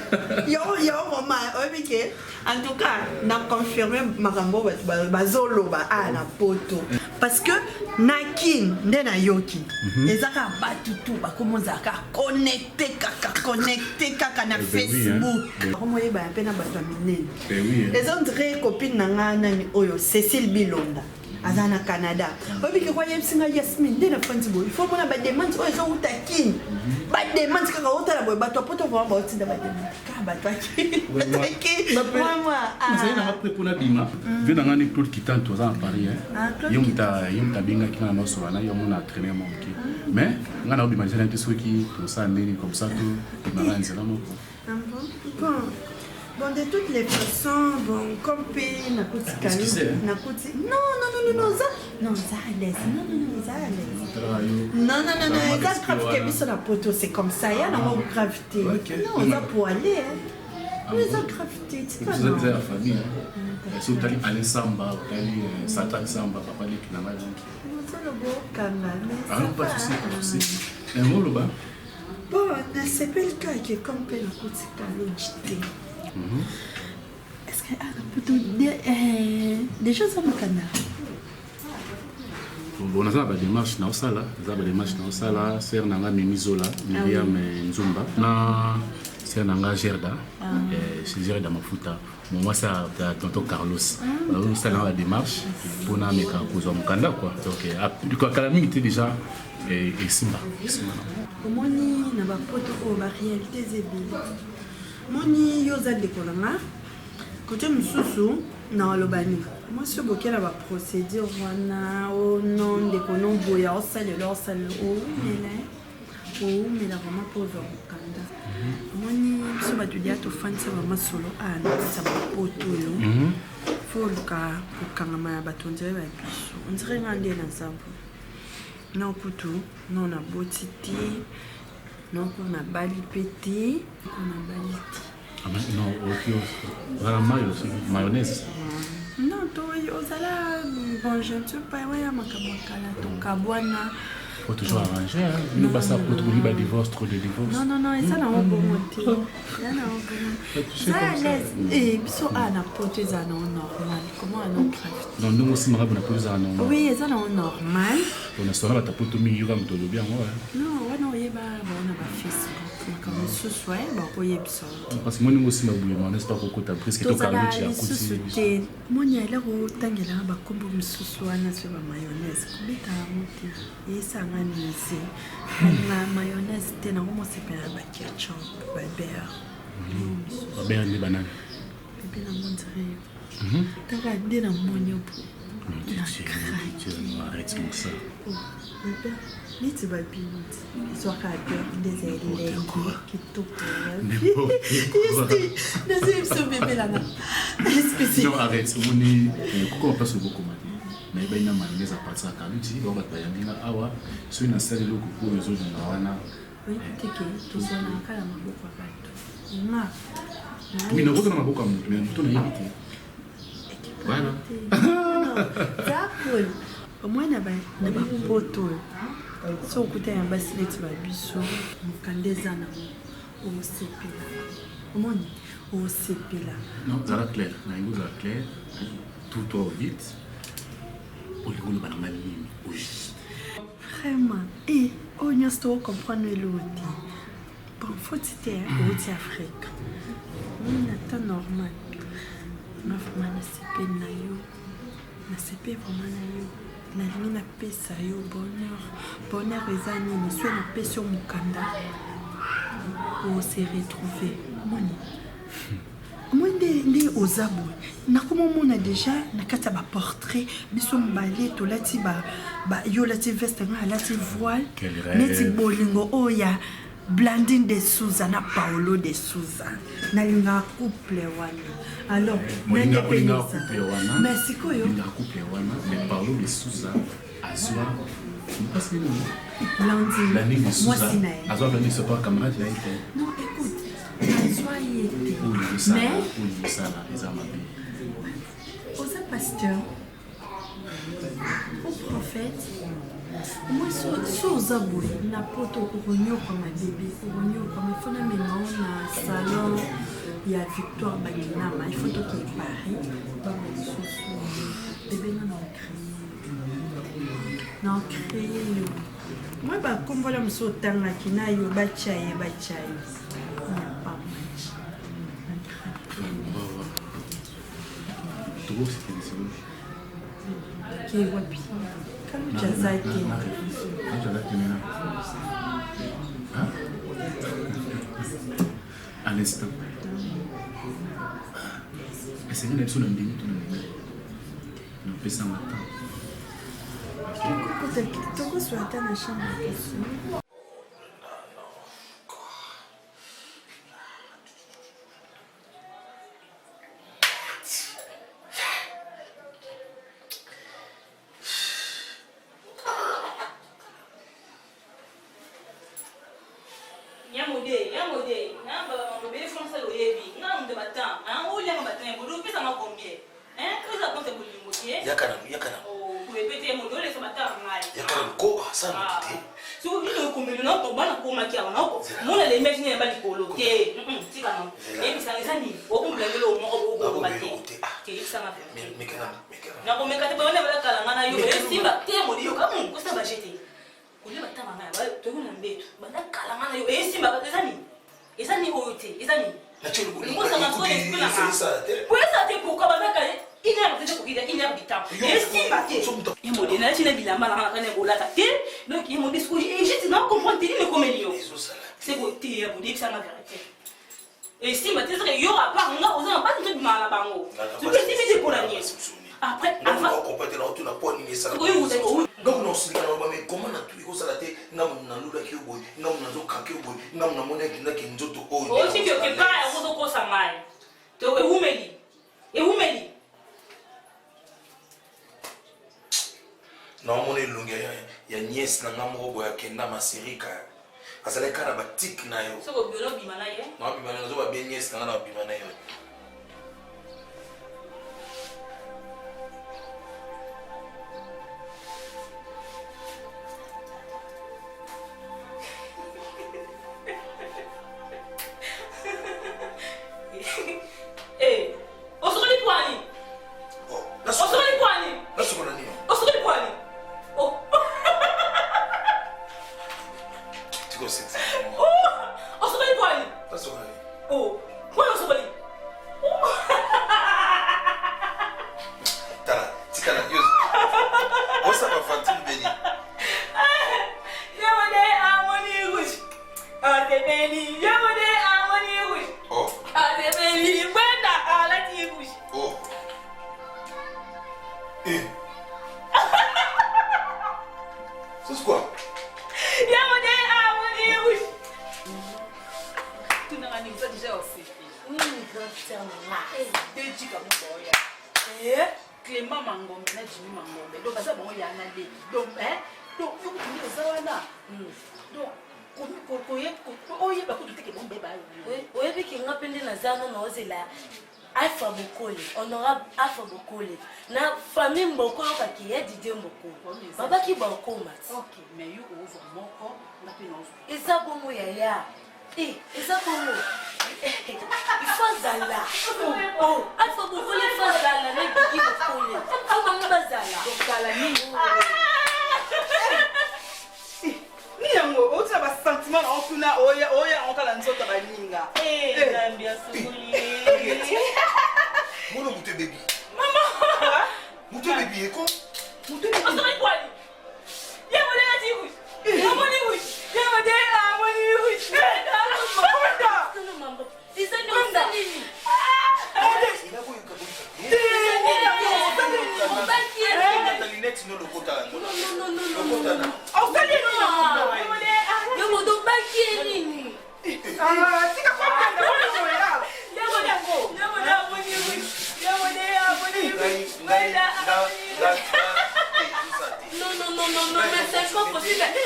Yo yo mama oyebi ke en tout cas na confirme makambo oyo bato bazoloba a na poto parce que na kin nde nayoki eza kaka bato tu bakomi ozala kaka connecte kaka connecte kaka na Eh ben oui, hein. Facebook Ben- bakomoyebana mpe na bato ya minene Ben oui. hein. eza ondire copine na nga nani oyo Cécile Bilonda aza na Canada oyebiki kwa yebisi nga Yasmine nde nafandi boye ifo mona bademande oyo ezowuta kini bademande kaka otala boye bato ya poto vraimen baotinda bademande kaka bato akini Nazali nanga prêt mpona bima. Vie na nga ni Claude Kitantu aza na Paris hein. Ah, Claude Ye moto ye moto abengaki nga na nasola na ye amona traîner mwa moke. Mais nga na obima nzela te soki tosala ndeni comme ça to bimaka nzela moko. Ah bon? Bon, bon, de toutes les façons, bon, comme pe nakoti Excusez, hein. nakoti. Non, non, non, non, non, ça, non, ça à l'aise. Non, non, non, ça à l'aise. Talaka yo. Non, non, non, non, Vraiment, eza esprit grave ke wana. biso na poto, c'est comme ça, ya nango grave te. Ok. Non, oza po aller, hein. Ah Non, eza bon? grave te, tika Eza non. eza ya famille hein. So otali Alain Samba, otali euh, Satan Samba, papa leki na ngai donc. Ozoloba okanga, mais Ah ça non, pas de va. souci, pas de souci. Yango oloba. Bon, nasepeli kaka ke comme mpe nakoti kaloji te. Est-ce que ah, na poto déjà oza mokanda? Bon, naza na badémarche naosala, naza na badémarche naosala sere na nga Mimi Zola, Miriam eh, Nzumba na sere na nga Gerda, Ah. eh, Gerda Mafuta, mon mwasi ya ya tonton Carlos. Ah. Bazosala nga badémarche mpona ameka kozwa mokanda quoi. Donc eh, kala mingi te déjà eh, esimba esimba nango. Omoni na bapoto oyo baréalité eza ebele moni yo oza ndeko na nga kote mosusu na oloba nini mwasi oyo bokela baprocédure wana o non ndeko no boya osalela osalela oumela oumela vraiment mpo ozwa mokanda omoni biso bato dia tofandisa bamasolo aya na kati ya bapoto oyo fo oluka kokangama ya bato ondire babiso ondire nga nde naza boye non kutu non naboti te non kutu nabali mpe te ko nabali te. Ah, mais non, ok, oza na mayo, mayonnaise. Non to ozala bon je ne sais pas oya makambo ya kala tokabwana. Faut toujours arranger, hein. Bino basa poto bolingi ba divorce, trop de divorce. Non, non, non, eza nango bongo te, eza nango bongo. Tu sais Eza comme à ça. l'aise. Eh, biso a na poto eza nango normal comment ano grave. Donc ndenge osimaka bona poto ezala normal. Oui, eza nango normal. Bona sona bato ya poto mingi yoka moto olobi yango hein. Non, wana oyeba bango na bafacebook makambo mosusu e bakoyebisa yo te. Parce que moi ndenge osimba boye mayonnaise pa kokota presque Tozala tokaluti ya lisusu kuti. te moni eloko otangelaka bakombo mosusu wana so bamayonnaise kobeta yango te eyesanga nise na mayonnaise te nango mosepela na baketchup baber. Babengaki nde banani? Bebe nango ndire taka nde namoni yo po Non, arrête mon ça. Bebe Neti babino ezwaka adeur nde eza elengi kitoko. Nazoyebisa bebe nanga. Non, arrête. Omoni kokoma place obokoma te. Nayebani na mayonnaise à partir ya kaluti bao bato bayambi nga awa soki nasali eloko oyo ozolinga wana. Oyebi te ke tozwanaka na maboko ya bato nga. Oui, nakozwa na maboko ya moto mais moto nayebi te. Voilà. Za cool. Omoni na bapoto oyo so okutani na basi neti babiso mokanda eza nango osepela omoni osepela. Non, zala clair, nalingi ozala clair, tout toi vite. Olingi oloba na ngai nini au juste? Vraiment e oyo nyonso tokocomprendre eloko te. Bon, foti te outi Afrique omoni na temps normal nga vraiment nasepeli na yo, nasepeli vraiment na yo. Nalingi napesa yo bonheur. Bonheur eza nini? Soki napesi yo mokanda ose retrouve omoni omoni nde nde oza boye nakomomona deja na kati ya baportrait biso mibale tolati ba, ba, yo olati veste ngai alati voile neti bolingo oyo ya Blandine de Souza na Paolo de Souza nalingaka couple wana alors olingaka couple wana mais sikoyo olingaka couple wana mais Paolo de Souza azwa mpasi nini Blandine de Souza mwasi na ye azwa Blandine c'est pas camarade na ye te. Non, écoute, azwa ye te mais oyo osala eza mabe. Oza pasteur ou prophète omoi so oza boye na poto okonyokwama bebe okonyokwama ifo namema o na salon ya Victoire Bakinama ifo tokee Paris baba lisusu bebe nga na ocreye na ocreye yo mwa bakombola mosusu otangaki na yo batya ye batya ye ya pas match. Ke wapi kaluti aza te. À l'instant esengeli na biso na ndimi to na ndimi napesanga temps. Tokozwa ata na chambre kasi. Yamode, yamode, na ba ba bébé français oyebi. Nga mutu ba temps, hein, olia ba temps, bodo pesa nga combien? Hein, oza compte bolingo te. Yaka na, yaka na. Oh, boye te modo olesa ba temps ngai. Yaka na ko, asala moto te. Soki bino okomeli na ko bana komaki awa na ko. Mona le imagine ya ba likolo te. Tika na. Yebisa eza nini? Okomela ngelo moko boko ba te. Te yebisa nga. Meka na, meka na. Na komeka te bana bala kala nga na yo. Esimba te modi yo kamu kosa ba jete. Kolia batanga ngai toyoko na mbeto banda kala ngai na yo esimba eza nini? Eza nini oyo te? Eza nini? Koyesa te pourquoi banda kala une heure te kokita une heure du temps esimba te. Ye mode nalati na bilamba na ngai na kolata te donc ye mode sikoyo Egypte na comprendre te nini ekomeli yo seko te ya mode yebisa nga vérité esimba te soki yo à part nga oza na basi to bimaka na bango soki esimbi te mpona nini après donc naosilika na bame koma na tu ekosala te nga moto nalulaki yo boye nga moto nazokake yo boye nga moto namoni akendaki nzoto oyo otiki okepa yango ozokosa ngai to ewumeli ewumeli Naomona elongi ya nièce na nga moko boye akenda masirika azalaki kaka na batike na yo. Soki obima obima na ye. Naobima na nazo babie nièce na nga na obima na yo. Eh, osokoli pwani. Osokoli pwani. Nasokola nini? Osokoli pwani. Oh. Tiko sexy. Oh, osokoli pwani. Nasokola nini? Oh, pwani osokoli. Oh. Tala, tika na yo. Osaka fantine beni. Yamode amoni rouge. Asepeli. Yamode amoni rouge. Oh. Asepeli. Bwenda alati rouge. Oh. Eh. C'est quoi? Tunanga nini oza deja osepeli. Nini grande sœur na nga? Deux jika moko oya. Clément Mangombe na Jimmy Mangombe. Donc baza bango ya na leki. Donc hein donc yo kutu nde oza wana. Donc oyeba kutu te ke bango beba oyebi ke nga mpe nde naza wana naozela Alpha Bokole, honorable Alpha Bokole na famille Mboko oyokaki ya Didier Mboko babaki bakoma ti. Ok, mais yo ozwa moko nga mpe naozwa. Eza bongo yaya. Eh, eza bongo. Il faut azala. Oh, Alpha Bokole il faut azala na Didi Bokole. Faut bango bazala. Kala nini? Nini yango outi na basentiment na kuna oya yango kala nzoto baninga. Mwana moto ebebi. Moto ebebi eko. Moto ebebi.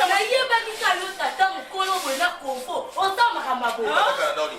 Nayebaki ka yo tata mokolo boye na konfo oza makambo ya boye.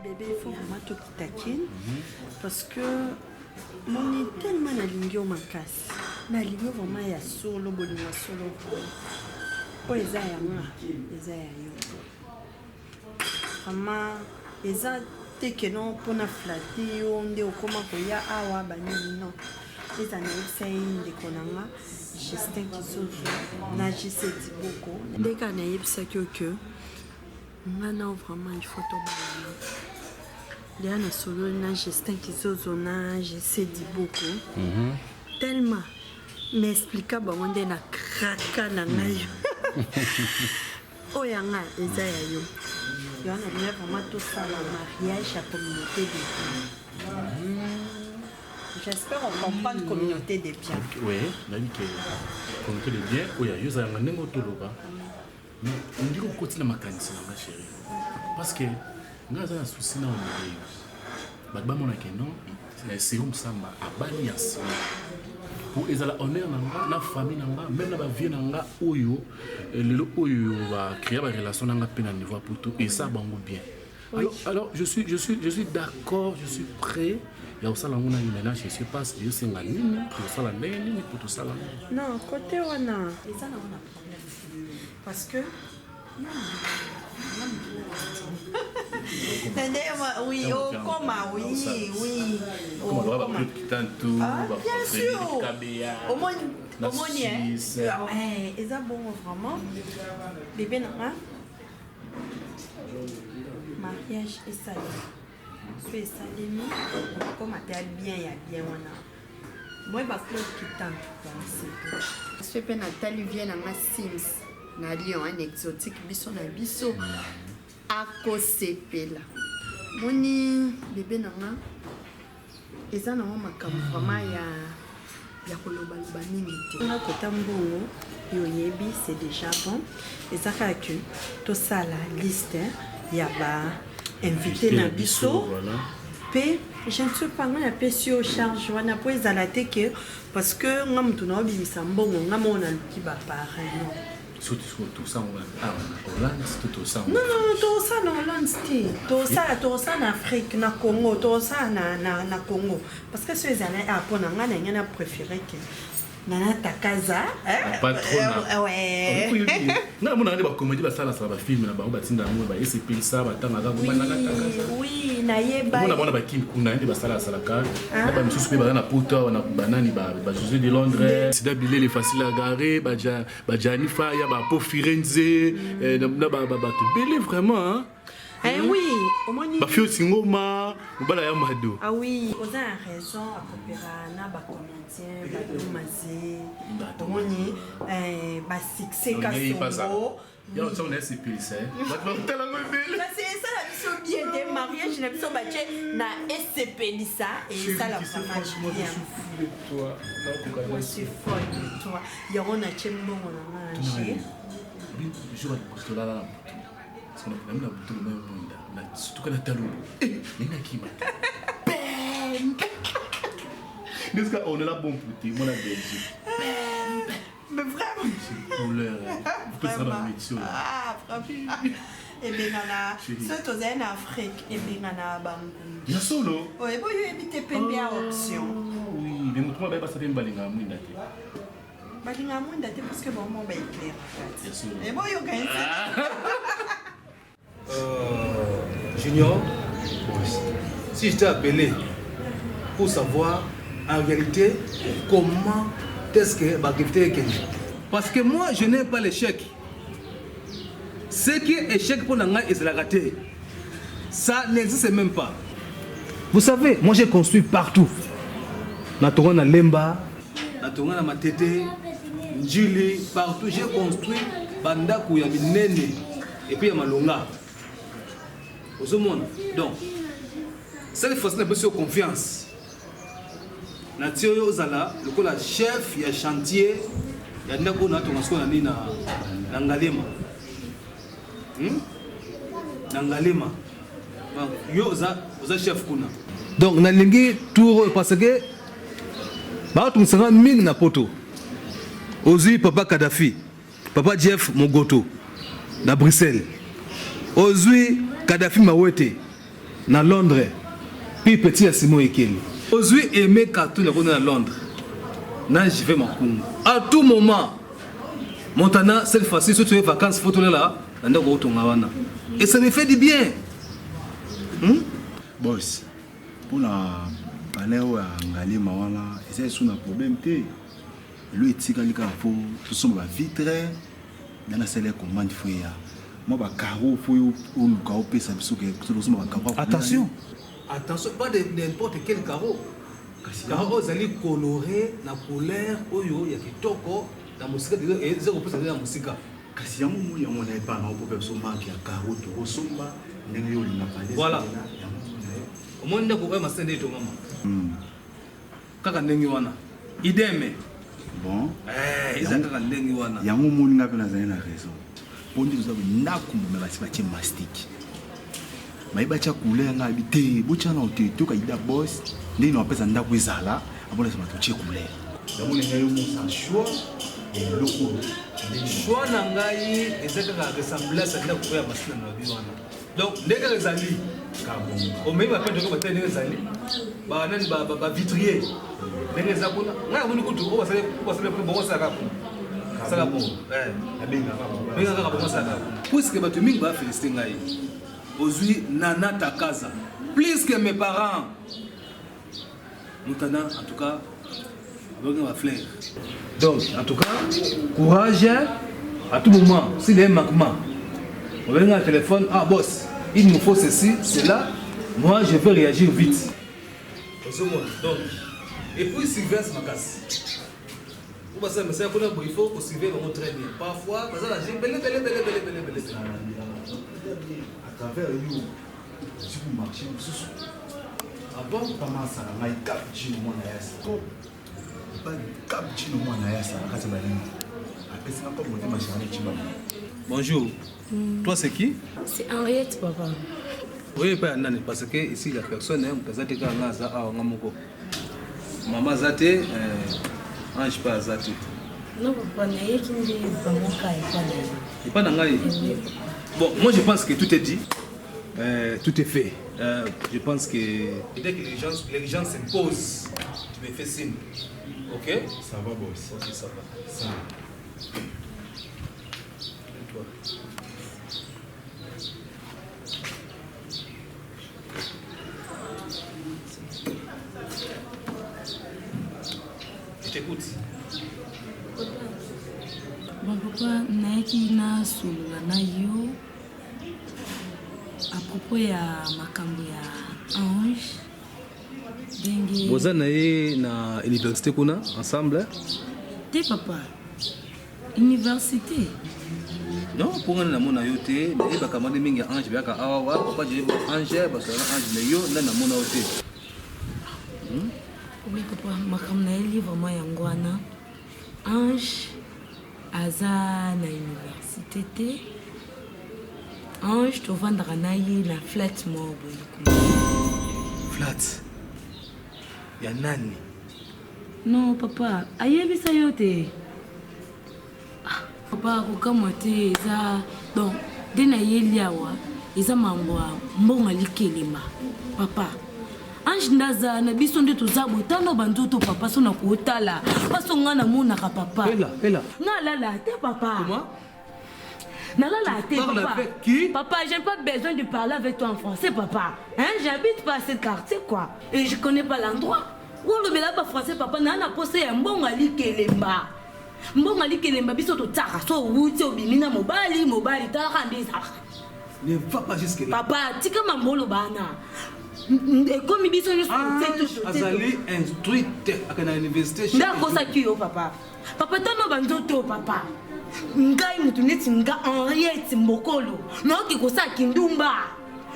Bébé, il faut vraiment tokita kin parce que moni tellement nalingi yo makasi nalingi yo vraiment ya solo bolingo ya solo oyo eza ya nga eza ya yo vraiment eza te ke non mpona flate yo nde okoma koya awa banini non eza nayebisa ye ndeko na nga Justin Kizozo na JC Diboko nde kaka nayebisaki yo ke nga nao vraiment il faut tobalana deya nasololi na Justin Kizozo na JC Diboko mm -hmm. tellement na explika bango nde na kraka na ngai oyo ya nga eza ya yo yo wana nalinga vraiment tosala mariage ya communauté de biens J'espère on comprendre communauté de biens. Oui, nayebi ke communauté de biens oyo ya yo ezalanga ndenge otoloba mais ondiki okoti na makanisi na nga chéri parce que nga aza na souci na honore yo bato bamona ke non Serum Samba abali ya nsima po ezala honneur na nga na famille na nga même na bavie na nga oyo lelo oyo bacréa barelation na nga mpe na niveau ya poto esa bango bien. Alors, alors je suis, je suis, je suis d'accord, je suis prêt. Ya kosala yango na maintenant je sais pas ezosenga nini, tokosala ndenge nini mpo tosala yango. Non, côté wana eza nango na problème parce que oui, okoma, oui, oui. Okoma. Ah, bien sûr. Omoni, omoni, hein. Ouais, eza bongo vraiment. Bébé na nga. Mariage esalemi. So esalemi, okoma pe bien ya bien wana. Moi ba Claude Kitantu baosepela. So pe natali vie na nga Sims na Lyon, un exotique biso na biso akosepela. Moni bebe na nga eza nango makambo vraiment ya ya kolobaloba mingi te. Nga kota mbongo yo oyebi c'est déjà bon. Eza kaka que tosala liste ya ba invité na biso. Pe je ne sais pas nga napesi yo charge wana po ezala te que parce que nga mutu naobimisa mbongo nga moko naluki ba parrain non. Non non tokosala na Hollande te tokosala tokosala na Afrique na Congo tokosala na, na, na Congo parce que soki ezala ah mpo na nga na ngai na préféré que Nana Takaza eh, patrona ouais. Nga namona nde bacomédie basalasala bafilme na bango batinda yango baesepelisa batangaka Nana Takaza. Oui, nayeba. Omona bango na bakini kuna nde basalasalaka na bamisusu mpe baza na poto awa na banani ba José de Londres, Sida Bilele, Facile à garer, bajani Faya, bapo Firenze, na bato ebele vraiment hein. Eh oui, omoni. Ba fio singoma, mobala ya mado. Ah oui, oza na raison akopera na ba comédien, ba domaze. Omoni eh ba succès kasongo. Ya otia na esepelisa eh. Bato bakotala ngo ebele. Kasi esala biso bien te mariage na biso batie na esepelisa et esala vraiment bien. Moi, je suis folle de toi. Yango natie mbongo na nga na jeu. Jour ya liboso tolala na butu. Parce que na butu lomai mwinda. Na surtout kana talo. Eh, ndenge nakima. Pembe. Ndeska on est là bon pour te, moi la Belgique. Mais vraiment. C'est couleur. Vous pouvez dans métier. Ah, vraiment. Ebengana soki tozali na Afrique ebengana bangungi. Ya solo. Oye boyo oyebi te pembe ya option. Oui, mais moto moko bayebasa mpe balingaka mwinda te. Balingaka mwinda te parce que bango moko baéclairaka te. Eboyoka Junior, si je t'ai appelé pour savoir en réalité comment est-ce que l'activité est Kenya. Parce que moi, je n'aime pas l'échec. Ce qui est échec pour Nanga et raté, ça n'existe même pas. Vous savez, moi j'ai construit partout. Natonga na Lemba, Natonga na Matete, Njili, partout j'ai construit bandako ya minene et puis ya malonga. Ozomona. Donc, cette fois-ci napesi yo confiance. Natie oyo ozala lokola chef ya chantier ya ndako oyo natonga sikoyo na nini na, na Ngalema. Na Ngalema. Donc, yo oza, oza chef kuna. Donc nalingi tour oyo parce que batungisanga mingi na poto. Ozwi papa Kadhafi, papa Jeff Mogoto na Bruxelles. Ozwi Kadhafi Mawete na Londres, puis petit ya Simon Ekeli. Ozwi Aimé Katuna kuna na Londres na Jive Makungu. À tout moment Montana, cette fois-ci, si tu es vacances, faut tolela na ndako otonga wana. Et ça me fait du bien. Boss, mpona palais oyo ya Ngalema wana eza lisusu na problème te. Elo etikali kaka fo tosomba ba vitre na nasala commande fo eya mwa ba carreau fo yo oluka opesa biso ke tosomba ba carreau. Attention, attention, pas de n'importe quel carreau. Carreau oyo ezali coloré na couleur oyo ya kitoko na mosika eza kopesa na mosika. Kasi yango moi yango na epa na opo biso marque ya carreau tokosomba ndenge yo olinga palais. Voilà. Omoni ndako oyo masende etongama. Kaka ndenge wana. Idem. Bon. Eh, eza kaka ndenge wana. Yango moni nga pe nazali na raison. Po nde toza ndako me basi batie mastic. Baye batia couleur nga abi te botia na te toka ida boss ndenge na bapesa ndako ezala abona sima totie couleur. Yango na ngai yo mosa choix ya eloko oyo. Choix na ngai eza kaka ressemblance ya ndako oyo ya masina na lobi wana. Donc ndenge kaka ezali. Omemi bapeintre ko batali ndenge ezali, banani bavitrier ndenge eza kuna. Ngai namoni kutu oyo basali basali bongo sala kaka kuna. Sala bongo. Benga kaka bongo sala kaka kuna. Puisque bato mingi ba féliciter ngai. Ozwi Nana Takaza plus que mes parents. Mutana en tout cas abaki ba fleurs. Donc en tout cas courage à tout moment s'il y a un manquement. On a un téléphone, ah boss, il nous faut ceci, cela. Moi je vais réagir vite. Donc et puis surveillance makasi. Ou ba ça mais ça kuna il faut surveiller vraiment très bien. Parfois baza na bele bele bele bele bele bele. À travers you soki marché mosusu. Ah bon? Pama asala ngai cappuccino mwana yasa. Cappuccino mwana yasa na kati ya balingi. Apesi nga comme motema Charlie Tshibala. Bonjour. Toi c'est qui? C'est Henriette, papa. Oui, pas nani parce que ici la personne hein, moto aza te kaka nga aza awa nga moko. Mama aza te, Ange pa aza te. Non, papa, nayeki nde bango ka epa na yo. Epa na ngai. Bon, moi je pense que tout est dit. Tout est fait. Je pense que dès que l'urgence s'impose, tu me fais signe. Ok? Ça va, boss. Ok, ça va. Ça va. Toi. Je t'écoute. Bon, papa, nayaki nasolola na yo à propos ya makambo ya Ange ndenge Boza na ye na université kuna ensemble? Te papa, université. Non, mpo ngai namona yo te, nayebaka mwa mingi ya Ange bayaka awa wa papa je Ange basola na Ange mais yo nde namona yo te. Oui papa, makambo nayeli vraiment yango wana. Ange aza na université te. Ange tovandaka na ye na flat moko boye kuna. Flat ya nani? Non papa, ayebisa yo te. Ah, papa kokamwa te eza donc nde nayeli awa eza mambo ya mbongo likelema papa. Ange nde aza na biso nde toza boye tano banzoto papa so na kotala mpaso nga namonaka papa. Ela, ela. Nga alala te papa. Comment? Nalala te Parle papa. avec qui? Papa, j'ai pas besoin de parler avec toi en français papa. Hein, j'habite pas ce quartier quoi. Et je connais pas l'endroit. Olobela ba français papa na na posa ya mbongo likelemba. Mbongo likelemba biso totaka so wuti obimi na mobali, mobali talaka nde ezalaka. Ne va pas jusque là. Papa, tika mambolo bana. Ekomi biso nyonso Azali instruite akenda na université. Nde akosaki yo papa. Papa tano banzoto papa. Ngai mutu neti nga Henriette Mbokolo. Naoki kosala kindumba.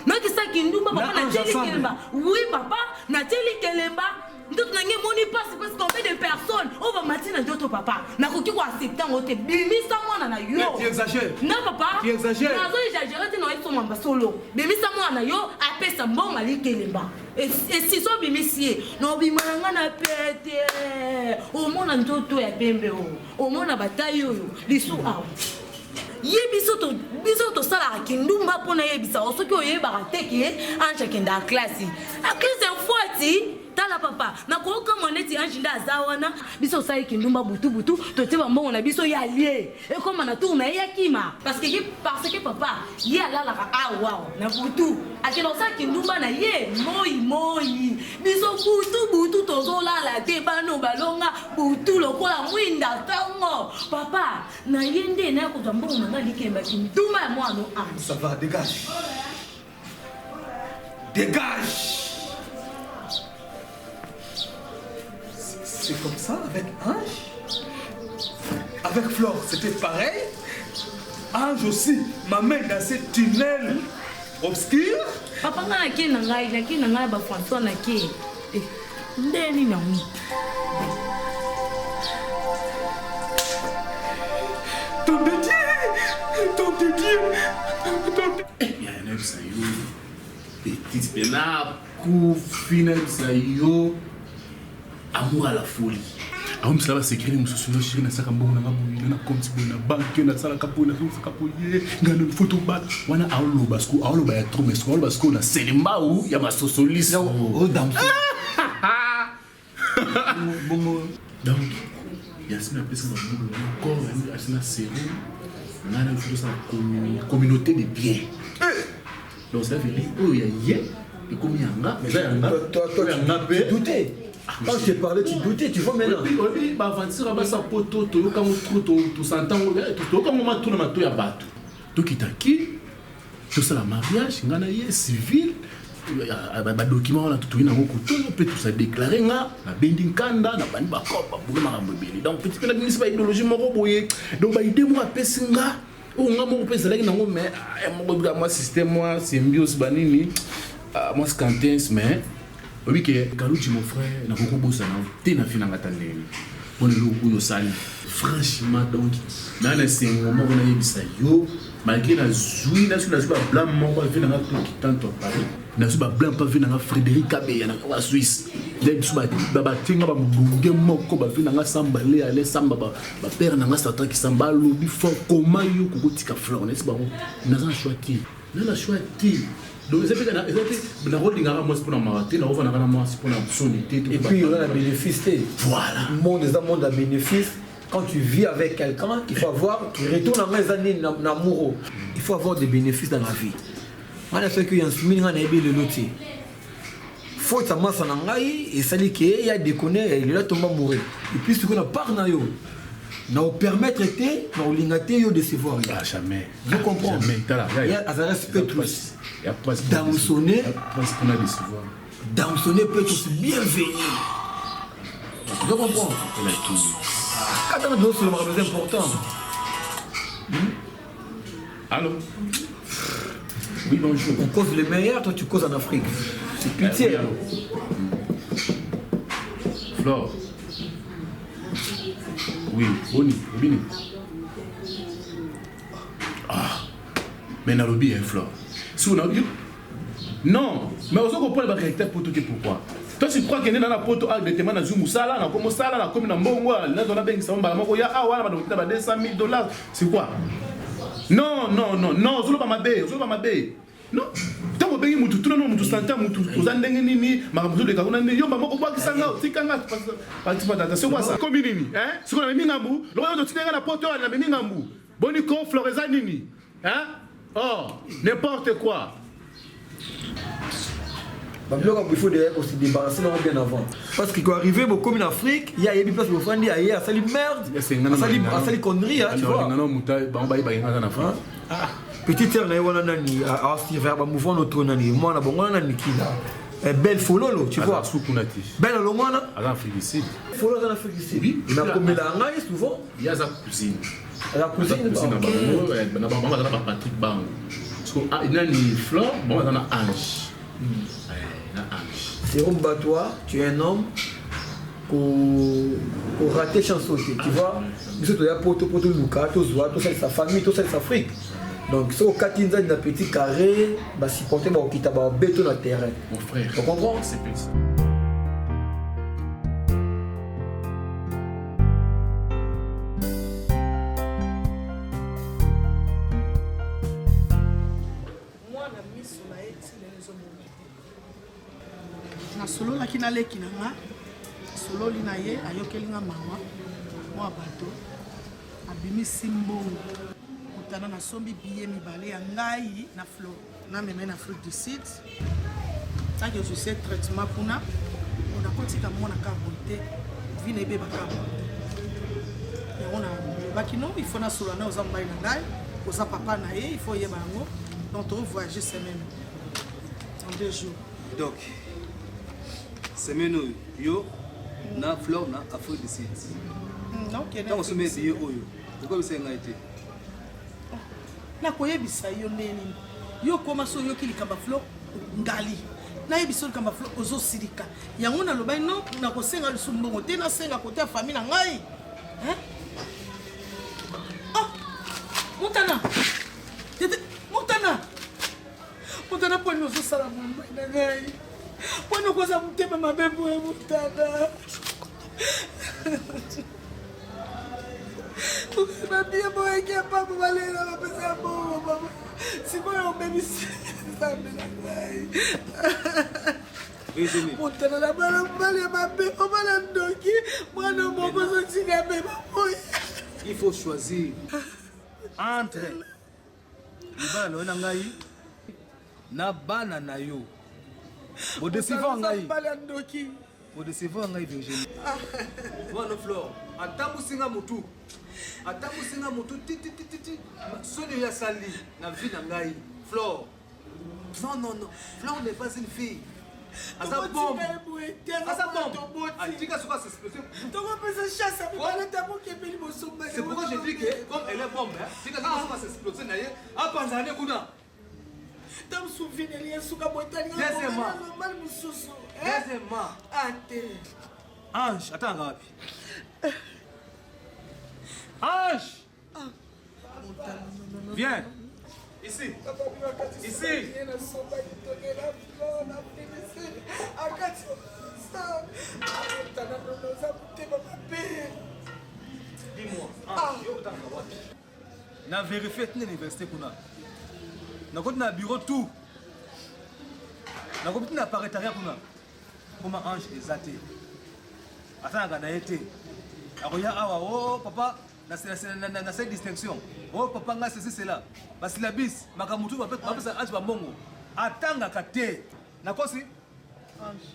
Naoki kosala kindumba papa Na na Ange tieli ensemble. kelemba. Oui papa, na tieli kelemba. Ndoto na ngai emoni pasi parce combien de personnes oyo bamati na ndoto papa. Nakoki ko accepter yango te. Bimisa mwana na yo. Mais tu exagères. Non papa. Tu exagères. Nazo exagérer te na oyebisa mamba solo. Bimisa mwana na yo apesa mbongo alikelemba. Esiso bimisi ye. Na obima na ngai na pete. Omona nzoto ya pembe oyo. Omona batayi oyo lisu awa. Ye biso to biso tosalaka kindumba mpona yebisa yo soki oyebaka te ke Ange akendaka klasi. A klasi ya mfwati. Tala papa, nakokamwa neti Ange nde aza wana, biso osali kindumba butu butu, totie bambongo na biso ya lie. Ekoma na tour na ye ya kima. Parce que parce que papa, ye alalaka awa na butu. Akenda kosala kindumba na ye moi moi. Biso butu butu tozolala te bano balonga butu lokola mwinda ntongo. Papa, na ye nde na kozwa mbongo na ngai likemba kindumba ya mwana Ange. Ça va, dégage. Dégage. C'est comme ça avec Ange. Avec Flore, c'était pareil. Ange aussi m'amène dans ce tunnel obscur. Papa nga nake na ngai, nake na ngai ba François nake. Eh, nde nini yango? Ton de Dieu, ton de Dieu, ton de Ya nayebisa yo petite mpe nakufi nayebisa yo amour à la folie. Aomisala basekret mosusu no sheri nasalaka mbongo nanga boye na compte boye na banke nasalaka boye nazosaka boye ngai na foto bala wana aoloba siko aoloba ya trop mais siko aoloba sikoyo na selembau ya masosolisi donc yasine apesi bango corps asina serum ngai na foto osala communauté de bien donc ça veut dire oyo ya ye ekomi yanga mais eza yanga oyo yanga mpe douter quand je te parlais tu doutais tu vois maintenant oyebi baaventure basa poto toyokango trop tosantango toyokango ma trop na mato ya bato tokita ki tosala mariage ngai na ye civil badocument wana totoyi nango kotoyo mpe tosa déclare nga nabendi nkanda nabandi bacope babulu makambo ebele donc petit mpe nabimisi baidéologie moko boye donc baide moko apesi nga oyo nga moko mpe ezalaki nango mais moko ebika mwa système mwa symbiose banini mwa scantins mais oyebi ke kaluji mon frère nakoki kobosana te na vi nanga ta ndenge mpona eloko oyo osali franchement donc naa na esengo moko nayebisa yo malgré nazwi naso nazwi bablame moko avi nanga tokitanto ya paris nazwi bablame mpe avi nanga frédéric kabeya na wa suisse nde biso batinga bamolunge moko bavi nanga samba le ale samba bapere nanga satan kisamba alobi fort koma yo kokotika fleur nayesi bango naza na choix te na na choix te donc eza mpe eza te nakolingaka mwasi mpona mawa te nakofandaka na mwasi mpona soni te et puis oza na bénéfice te voilà monde eza monde ya bénéfice quand tu vis avec quelqu'un il faut avoir tu retournes en eza nini na amour il faut avoir des bénéfices dans la vie ngai nasoki yansmini ngai nayebi lelo te faute ya masa na ngai esali ke ya déconne lelo atomba moure et puis sikoyo na part na yo na opermettre te na olinga te yo décevoir ye ah, jamais je comprends jamais azala petrus damsonné damsonné petrus bienvenu je comprends kata na dosolo makambo eza important Allô Oui, bonjour. On cause le meilleur, toi tu causes en Afrique. C'est pitié. Oui, Flore. Oui, Boni, Boni. Ah, mais nalobi, hein, Flore. Si on a Non, mais ozo comprendre ba caractère poto te pourquoi? Toi tu crois que nena na poto ah directement na zumu sala na komo sala na komi na mbongo na zona bengisa mbala moko ya ah wana ba dokita ba 200 000 dollars c'est quoi? Non non non non ozolo ba mabe ozolo ba mabe. Non ntango obengi mutu tuna no mutu santa mutu oza ndenge nini makambo ozoleka kuna nde yo mama obwakisa nga otika nga patipatata c'est quoi ça komi nini hein sikoyo namemi ngambu lokola yo totinda nga na poto namemi ngambu boni ko flore eza nini Hein? Oh, n'importe quoi. babiloko yango il faut deya kose débarrasser nango bien avant parce que koarrive bokomi na afrique ye ayebi place bofandi aye asali merde asali connerie tu vois petite sœur na ye wana nani asirvera bamouvement notro nani mwana bongo wana nani kila belle fololo tu vois belle alongo wana fololo aza na afrique du sud nakomela ngai souvent ye aza cousine aza cousine na bango eh, na bango baza na ba Patrick Bango so ah, nani Flore bango baza na Ange hmm. eh, na Ange Serum Batwa tu es un homme ko rater chance te tu vois biso toya poto po toluka tozwa tosalisa famille tosalisa afrique donc soki okati nzadi na petit carré basupporte bakokita babeto na terrain mon frère tu comprends mwana miso na ye ti lelo ezomona te nasololaki na leki na nga sololi na ye ayokeli nga mawa mwa bato abimisi mbongo kutana nasombi biye mibale ya ngai na flore namema ye na afrique du sud tanke ozwise traitement kuna nakotika mwana kaka boye te vi na ebeba kaka boye te yango nalobaki no il faut nasolola na oza mobali na ngai oza papa na ye il faut oyeba yango donc tovoyage semaine en deux jours donc semaine oyo yo na flore na afrique du sud ntango osombi billet oyo okoyebisa ngai te nakoyebisa yo ndenge nini yo okoma so oyoki likambo ya flo ngali nayebisa yo likambo ya flo ozosilika yango nalobaki no nakosenga lisusu mbongo te nasenga kote ya famille na ngai oh, motana tete motana motana mponi ozosala mama na ngai mponi okoza motema mabe boye motana. Babie boyeki ya papa balela bapesa ya bongo papa. Sikoyo obebisi nzambe na ngai. Motala na bana mobali ya mabe obala ndoki mwana moko ozotika beba boye. Il faut choisir entre libala na yo na ngai na bana na yo. Bodecevoir ngai. Mobali ya ndoki. Bodecevoir ngai Virginie. Mwana Flore atambusi nga mutu atambusi nga mutu titititi soni oyo asali na vie na ngai Flore. Non non non, Flore n'est pas une fille. Aza bombe. Aza bombe. Atika soki asexplose. Tokopesa chasse ya mibale ntango okende liboso. C'est pourquoi je dis que comme elle est bombe, tika soki asexplose na ye, apanzana ne kuna. Ntango souvenir ya suka boye talingamobali mosusu. Deuxièmement. Ate. Ange, atanga wapi? Ange! Viens. Ici. Ici. Dis-moi, Ange, yo otanga wapi? Na vérifier tina université kuna. Nakoti na bureau tout. Nakomi tina paretariat kuna. Koma Ange eza te. Asalaka na ye te. Akoya awa, oh papa, na cette distinction. Oh papa nga ceci cela. Ba syllabus, makambo tout bapesa Ange bambongo. Atangaka te. Nakosi? Ange.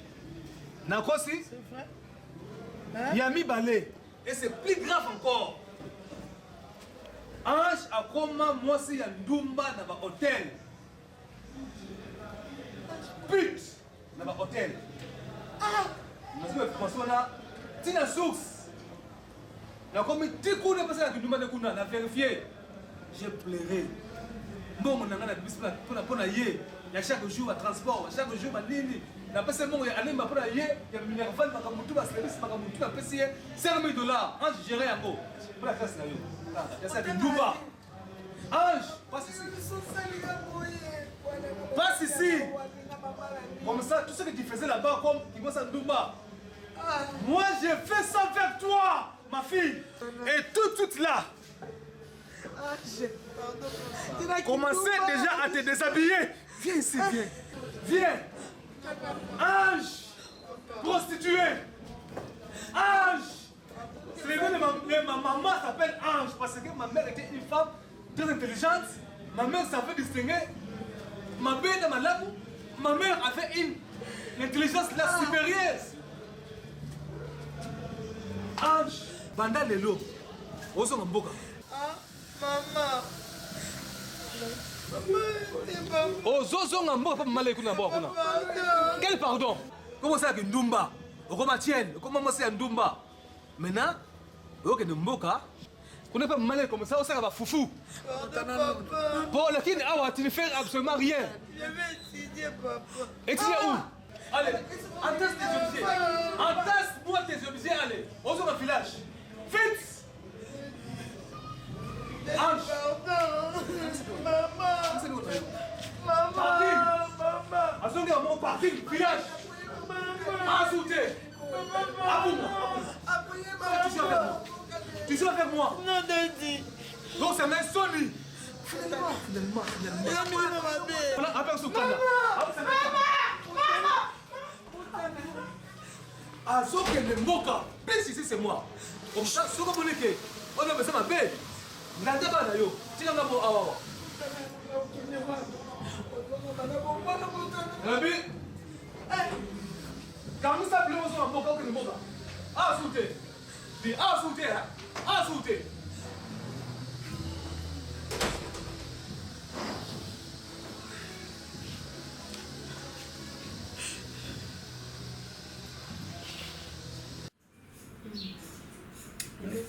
Nakosi? C'est vrai. Ya mibale. Et c'est plus grave encore. Ange akoma mwasi ya ndumba na ba hôtel. Pute na ba hôtel. Ah! Nazwi information wana tina source. Nakomi ti kuna mpesa na kindumba nde kuna na vérifier. J'ai pleuré. Mbongo na ngai nabimisi mpo na ye ya chaque jour ba transport, chaque jour ba nini. Napesi mbongo ya alemba mpo na ye ya minerval makambo tu ba service makambo tu napesi ye 5000 dollars. Ange gérer yango mpo na classe na yo. Ya kindumba. Ange, passe ici. Passe ici. Comme ça, tout ce que tu faisais là-bas, comme Kimosa Ndumba. Moi, j'ai fait ça avec toi, ma fille. Et tout de suite là. Commencez déjà à te déshabiller. Viens ici, viens. Viens. Ange, prostituée. Ange. C'est le nom de ma, ma maman s'appelle Ange parce que ma mère était une femme très intelligente. Ma mère savait distinguer ma belle de ma lame. Ma mère avait une intelligence la supérieure. Ange, banda lelo. Ozonga mboka. Ah, maman. Ozozonga mboka pa mama leki kuna mboka kuna. Quel pardon? Comment ça que ndumba? Okoma tienne, okoma mwasi ya ndumba. Maintenant, okende mboka kuna pa mama leki comme ça osaka ba fufu. Bon, lakini awa tu ne fais absolument rien. Je vais étudier, papa. Étudier où? Allez, entasse tes objets. Entasse-moi tes objets, allez. Ozonga village. Vite! Ange. Maman. Maman. Maman. Azongi ya moko parking village. Azoute. Abunga. Tu joues avec moi. Tu joues avec moi. Non, Daddy. Donc c'est un soni. Finalement, finalement, finalement. Voilà, appelle son kanda. Azokende mboka. Plus ici c'est moi. Comme ça, soki omoni ke oyo mpesa mabe, landa bana yo, tika nga mo awawa. Nabi, kangisa biloko ozonga mboka, okende mboka. Awa su te. Di, awa su te, awa su te.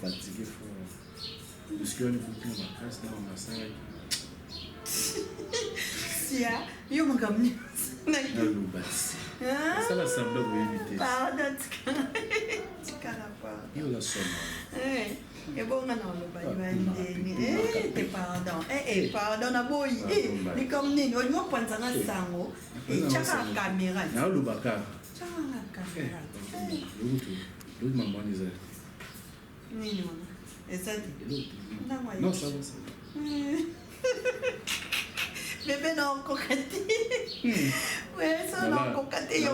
Fatigué fort. Puisque on est beaucoup makasi na masalaki. Sia, yo makambo nyonso. Naloba te. Osala semblant koyebi te. Pardon, tikala pardon. Yo oza soma. Ebonga na oloba yo ndeni. Te pardon. Eh pardon naboyi. Eh likambo nini olingi opanza nga sango. Tiaka kamera. Naloba kaka. Tiaka kamera. Lokutu, lokutu mambo wana eza. Nini wana eza te ntango Non, ça va, ça va. Bebe na okoka te, so na okoka te yo.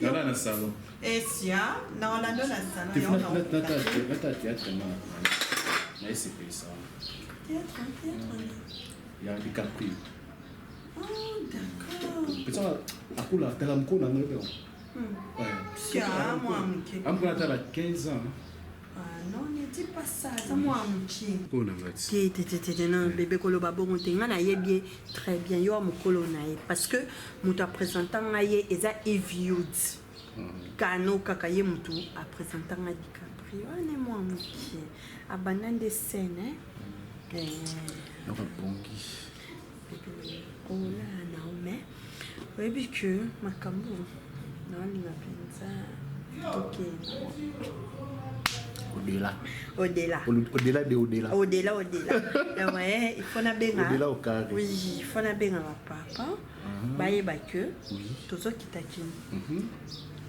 Nala na salon. Esia na olando na salon. Te yo na okoka te. Nata théâtre na na esepelisa wana. Théâtre, théâtre? Ya DiCaprio. Oh, d'accord. Petit akula tala mokolo na ngai mpe. Sia mwa moke. Amokolo atala 15 ans. Ah non, ne dis pas ça, aza mwa moke. Mpo na ngai ti. Te, te, te, te, non bébé, koloba bongo te. Ngai nayebi ye très bien, yo wa mokolo na ye, parce que moto apresenta ngai ye eza Eviud Kano, kaka ye moto apresenta ngai DiCaprio. Wana mwa moke abanda nde scène, eh. Noko abongi. Olala na yo, mais oyebi ke makambo naolinga mpenza tokende Au-delà. Au-delà. Au-delà de au-delà. Au-delà, au-delà. Ouais, il faut nabenga. Au-delà au carré. Oui, il faut nabenga bapapa bayeba ke tozokita kini.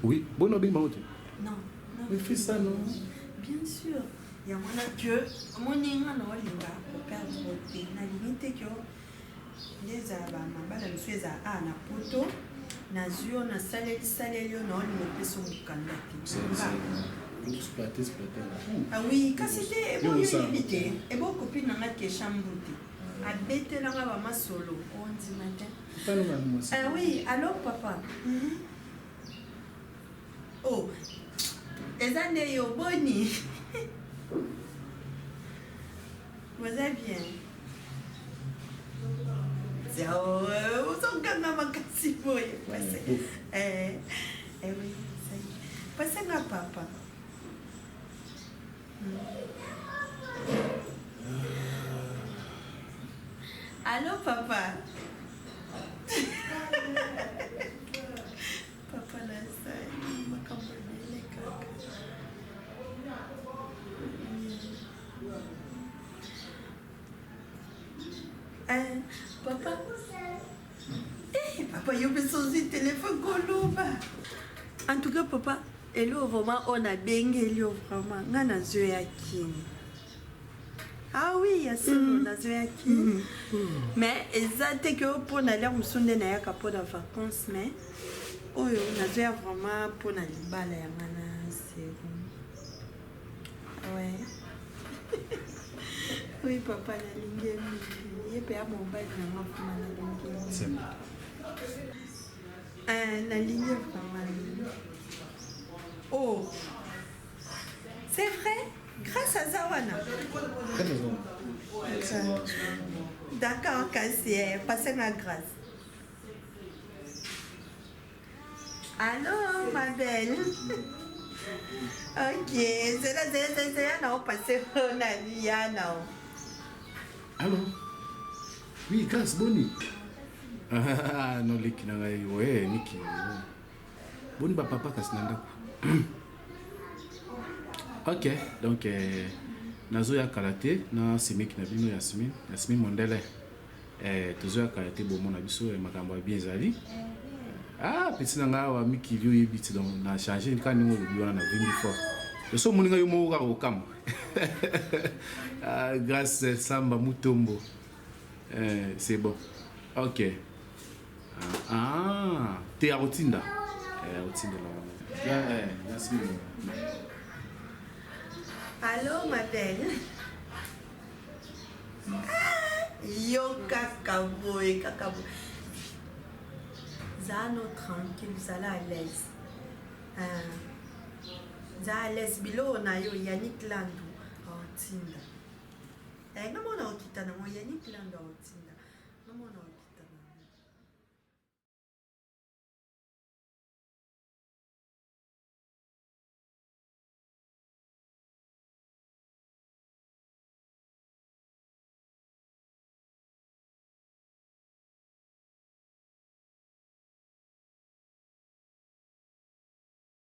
Oui, bon obengi bango te. Non. Mais fais ça, non? Bien sûr, yango wana ke omoni nga na olinga koperdre te, nalingi te ke nde ezala bamabala mosusu ezala a na poto. Nazwi yo, nasaleli saleli yo, na olinga opesa mokanda te. Exploiter, exploiter. Ah oui, kasi te. Yo Eboyo osala. oyebi te, ebo copine nanga Kesha Mbute abetelanga bamasolo ondima te. Ah oui, allo papa. Oh, eza nde yo, boni? Boza bien? Ozokanga makasi boye. Eh, eh oui, ça y est. Pasanga papa. Allo papa. Papa nasali makambo ebele kaka. Eh, papa. Eh, papa, yo mpe ozwi telefone koloba. En tout cas papa, elo vraiment oyo nabengeli yo, vraiment ngai nazwi ya kini. Ah oui, ya solo, nazwi ya kini, mais eza te ke mpo na lere mosusu nde nayaka mpo na vacance, mais oyo nazwi ya vraiment mpo na libala ya nga na Serum. Ouais, oui papa, nalingi ye mingi, ye mpe ya mobali nanga, vraiment nalingi ye mingi. Eh, nalingi ye vraiment mingi. Oh, c'est vrai, grâce aza wana. D'accord, kasi eh, passe nga Grâce. Allô, ma belle. Ok, zela, zela, zela, zela na opasse na ya na. Allô? Oui, Grâce, boni? Ah, non, leki na ngai, ouais, niki. Boni bapapa kasi na ndako? Ok, donc eh, nazoya kala te na simiki na bino Yasmine, Yasmine Mondele. Eh, tozoya kala te, bomona biso eh, makambo ya bien ezali. Ah, petit na ngai awa mikili oyebi ti, donc na change kaka ndenge olobi wana, na vimbi fort. So omoni ngai yo moko kaka okamwa. Ah, Grâce Samba Mutombo. Eh, c'est bon. Ok. Ah, ah te akotinda. Eh, akotindela wana. Eh, Yasmine. Allô, ma belle. Ah, yo kaka boye, kaka boye. Zala no tranquille, zala à l'aise. Ah. Zala à l'aise, biloko na yo Yannick Landu aotinda. Eh, nga mona okita nango, Yannick Landu aotinda. Nga mona.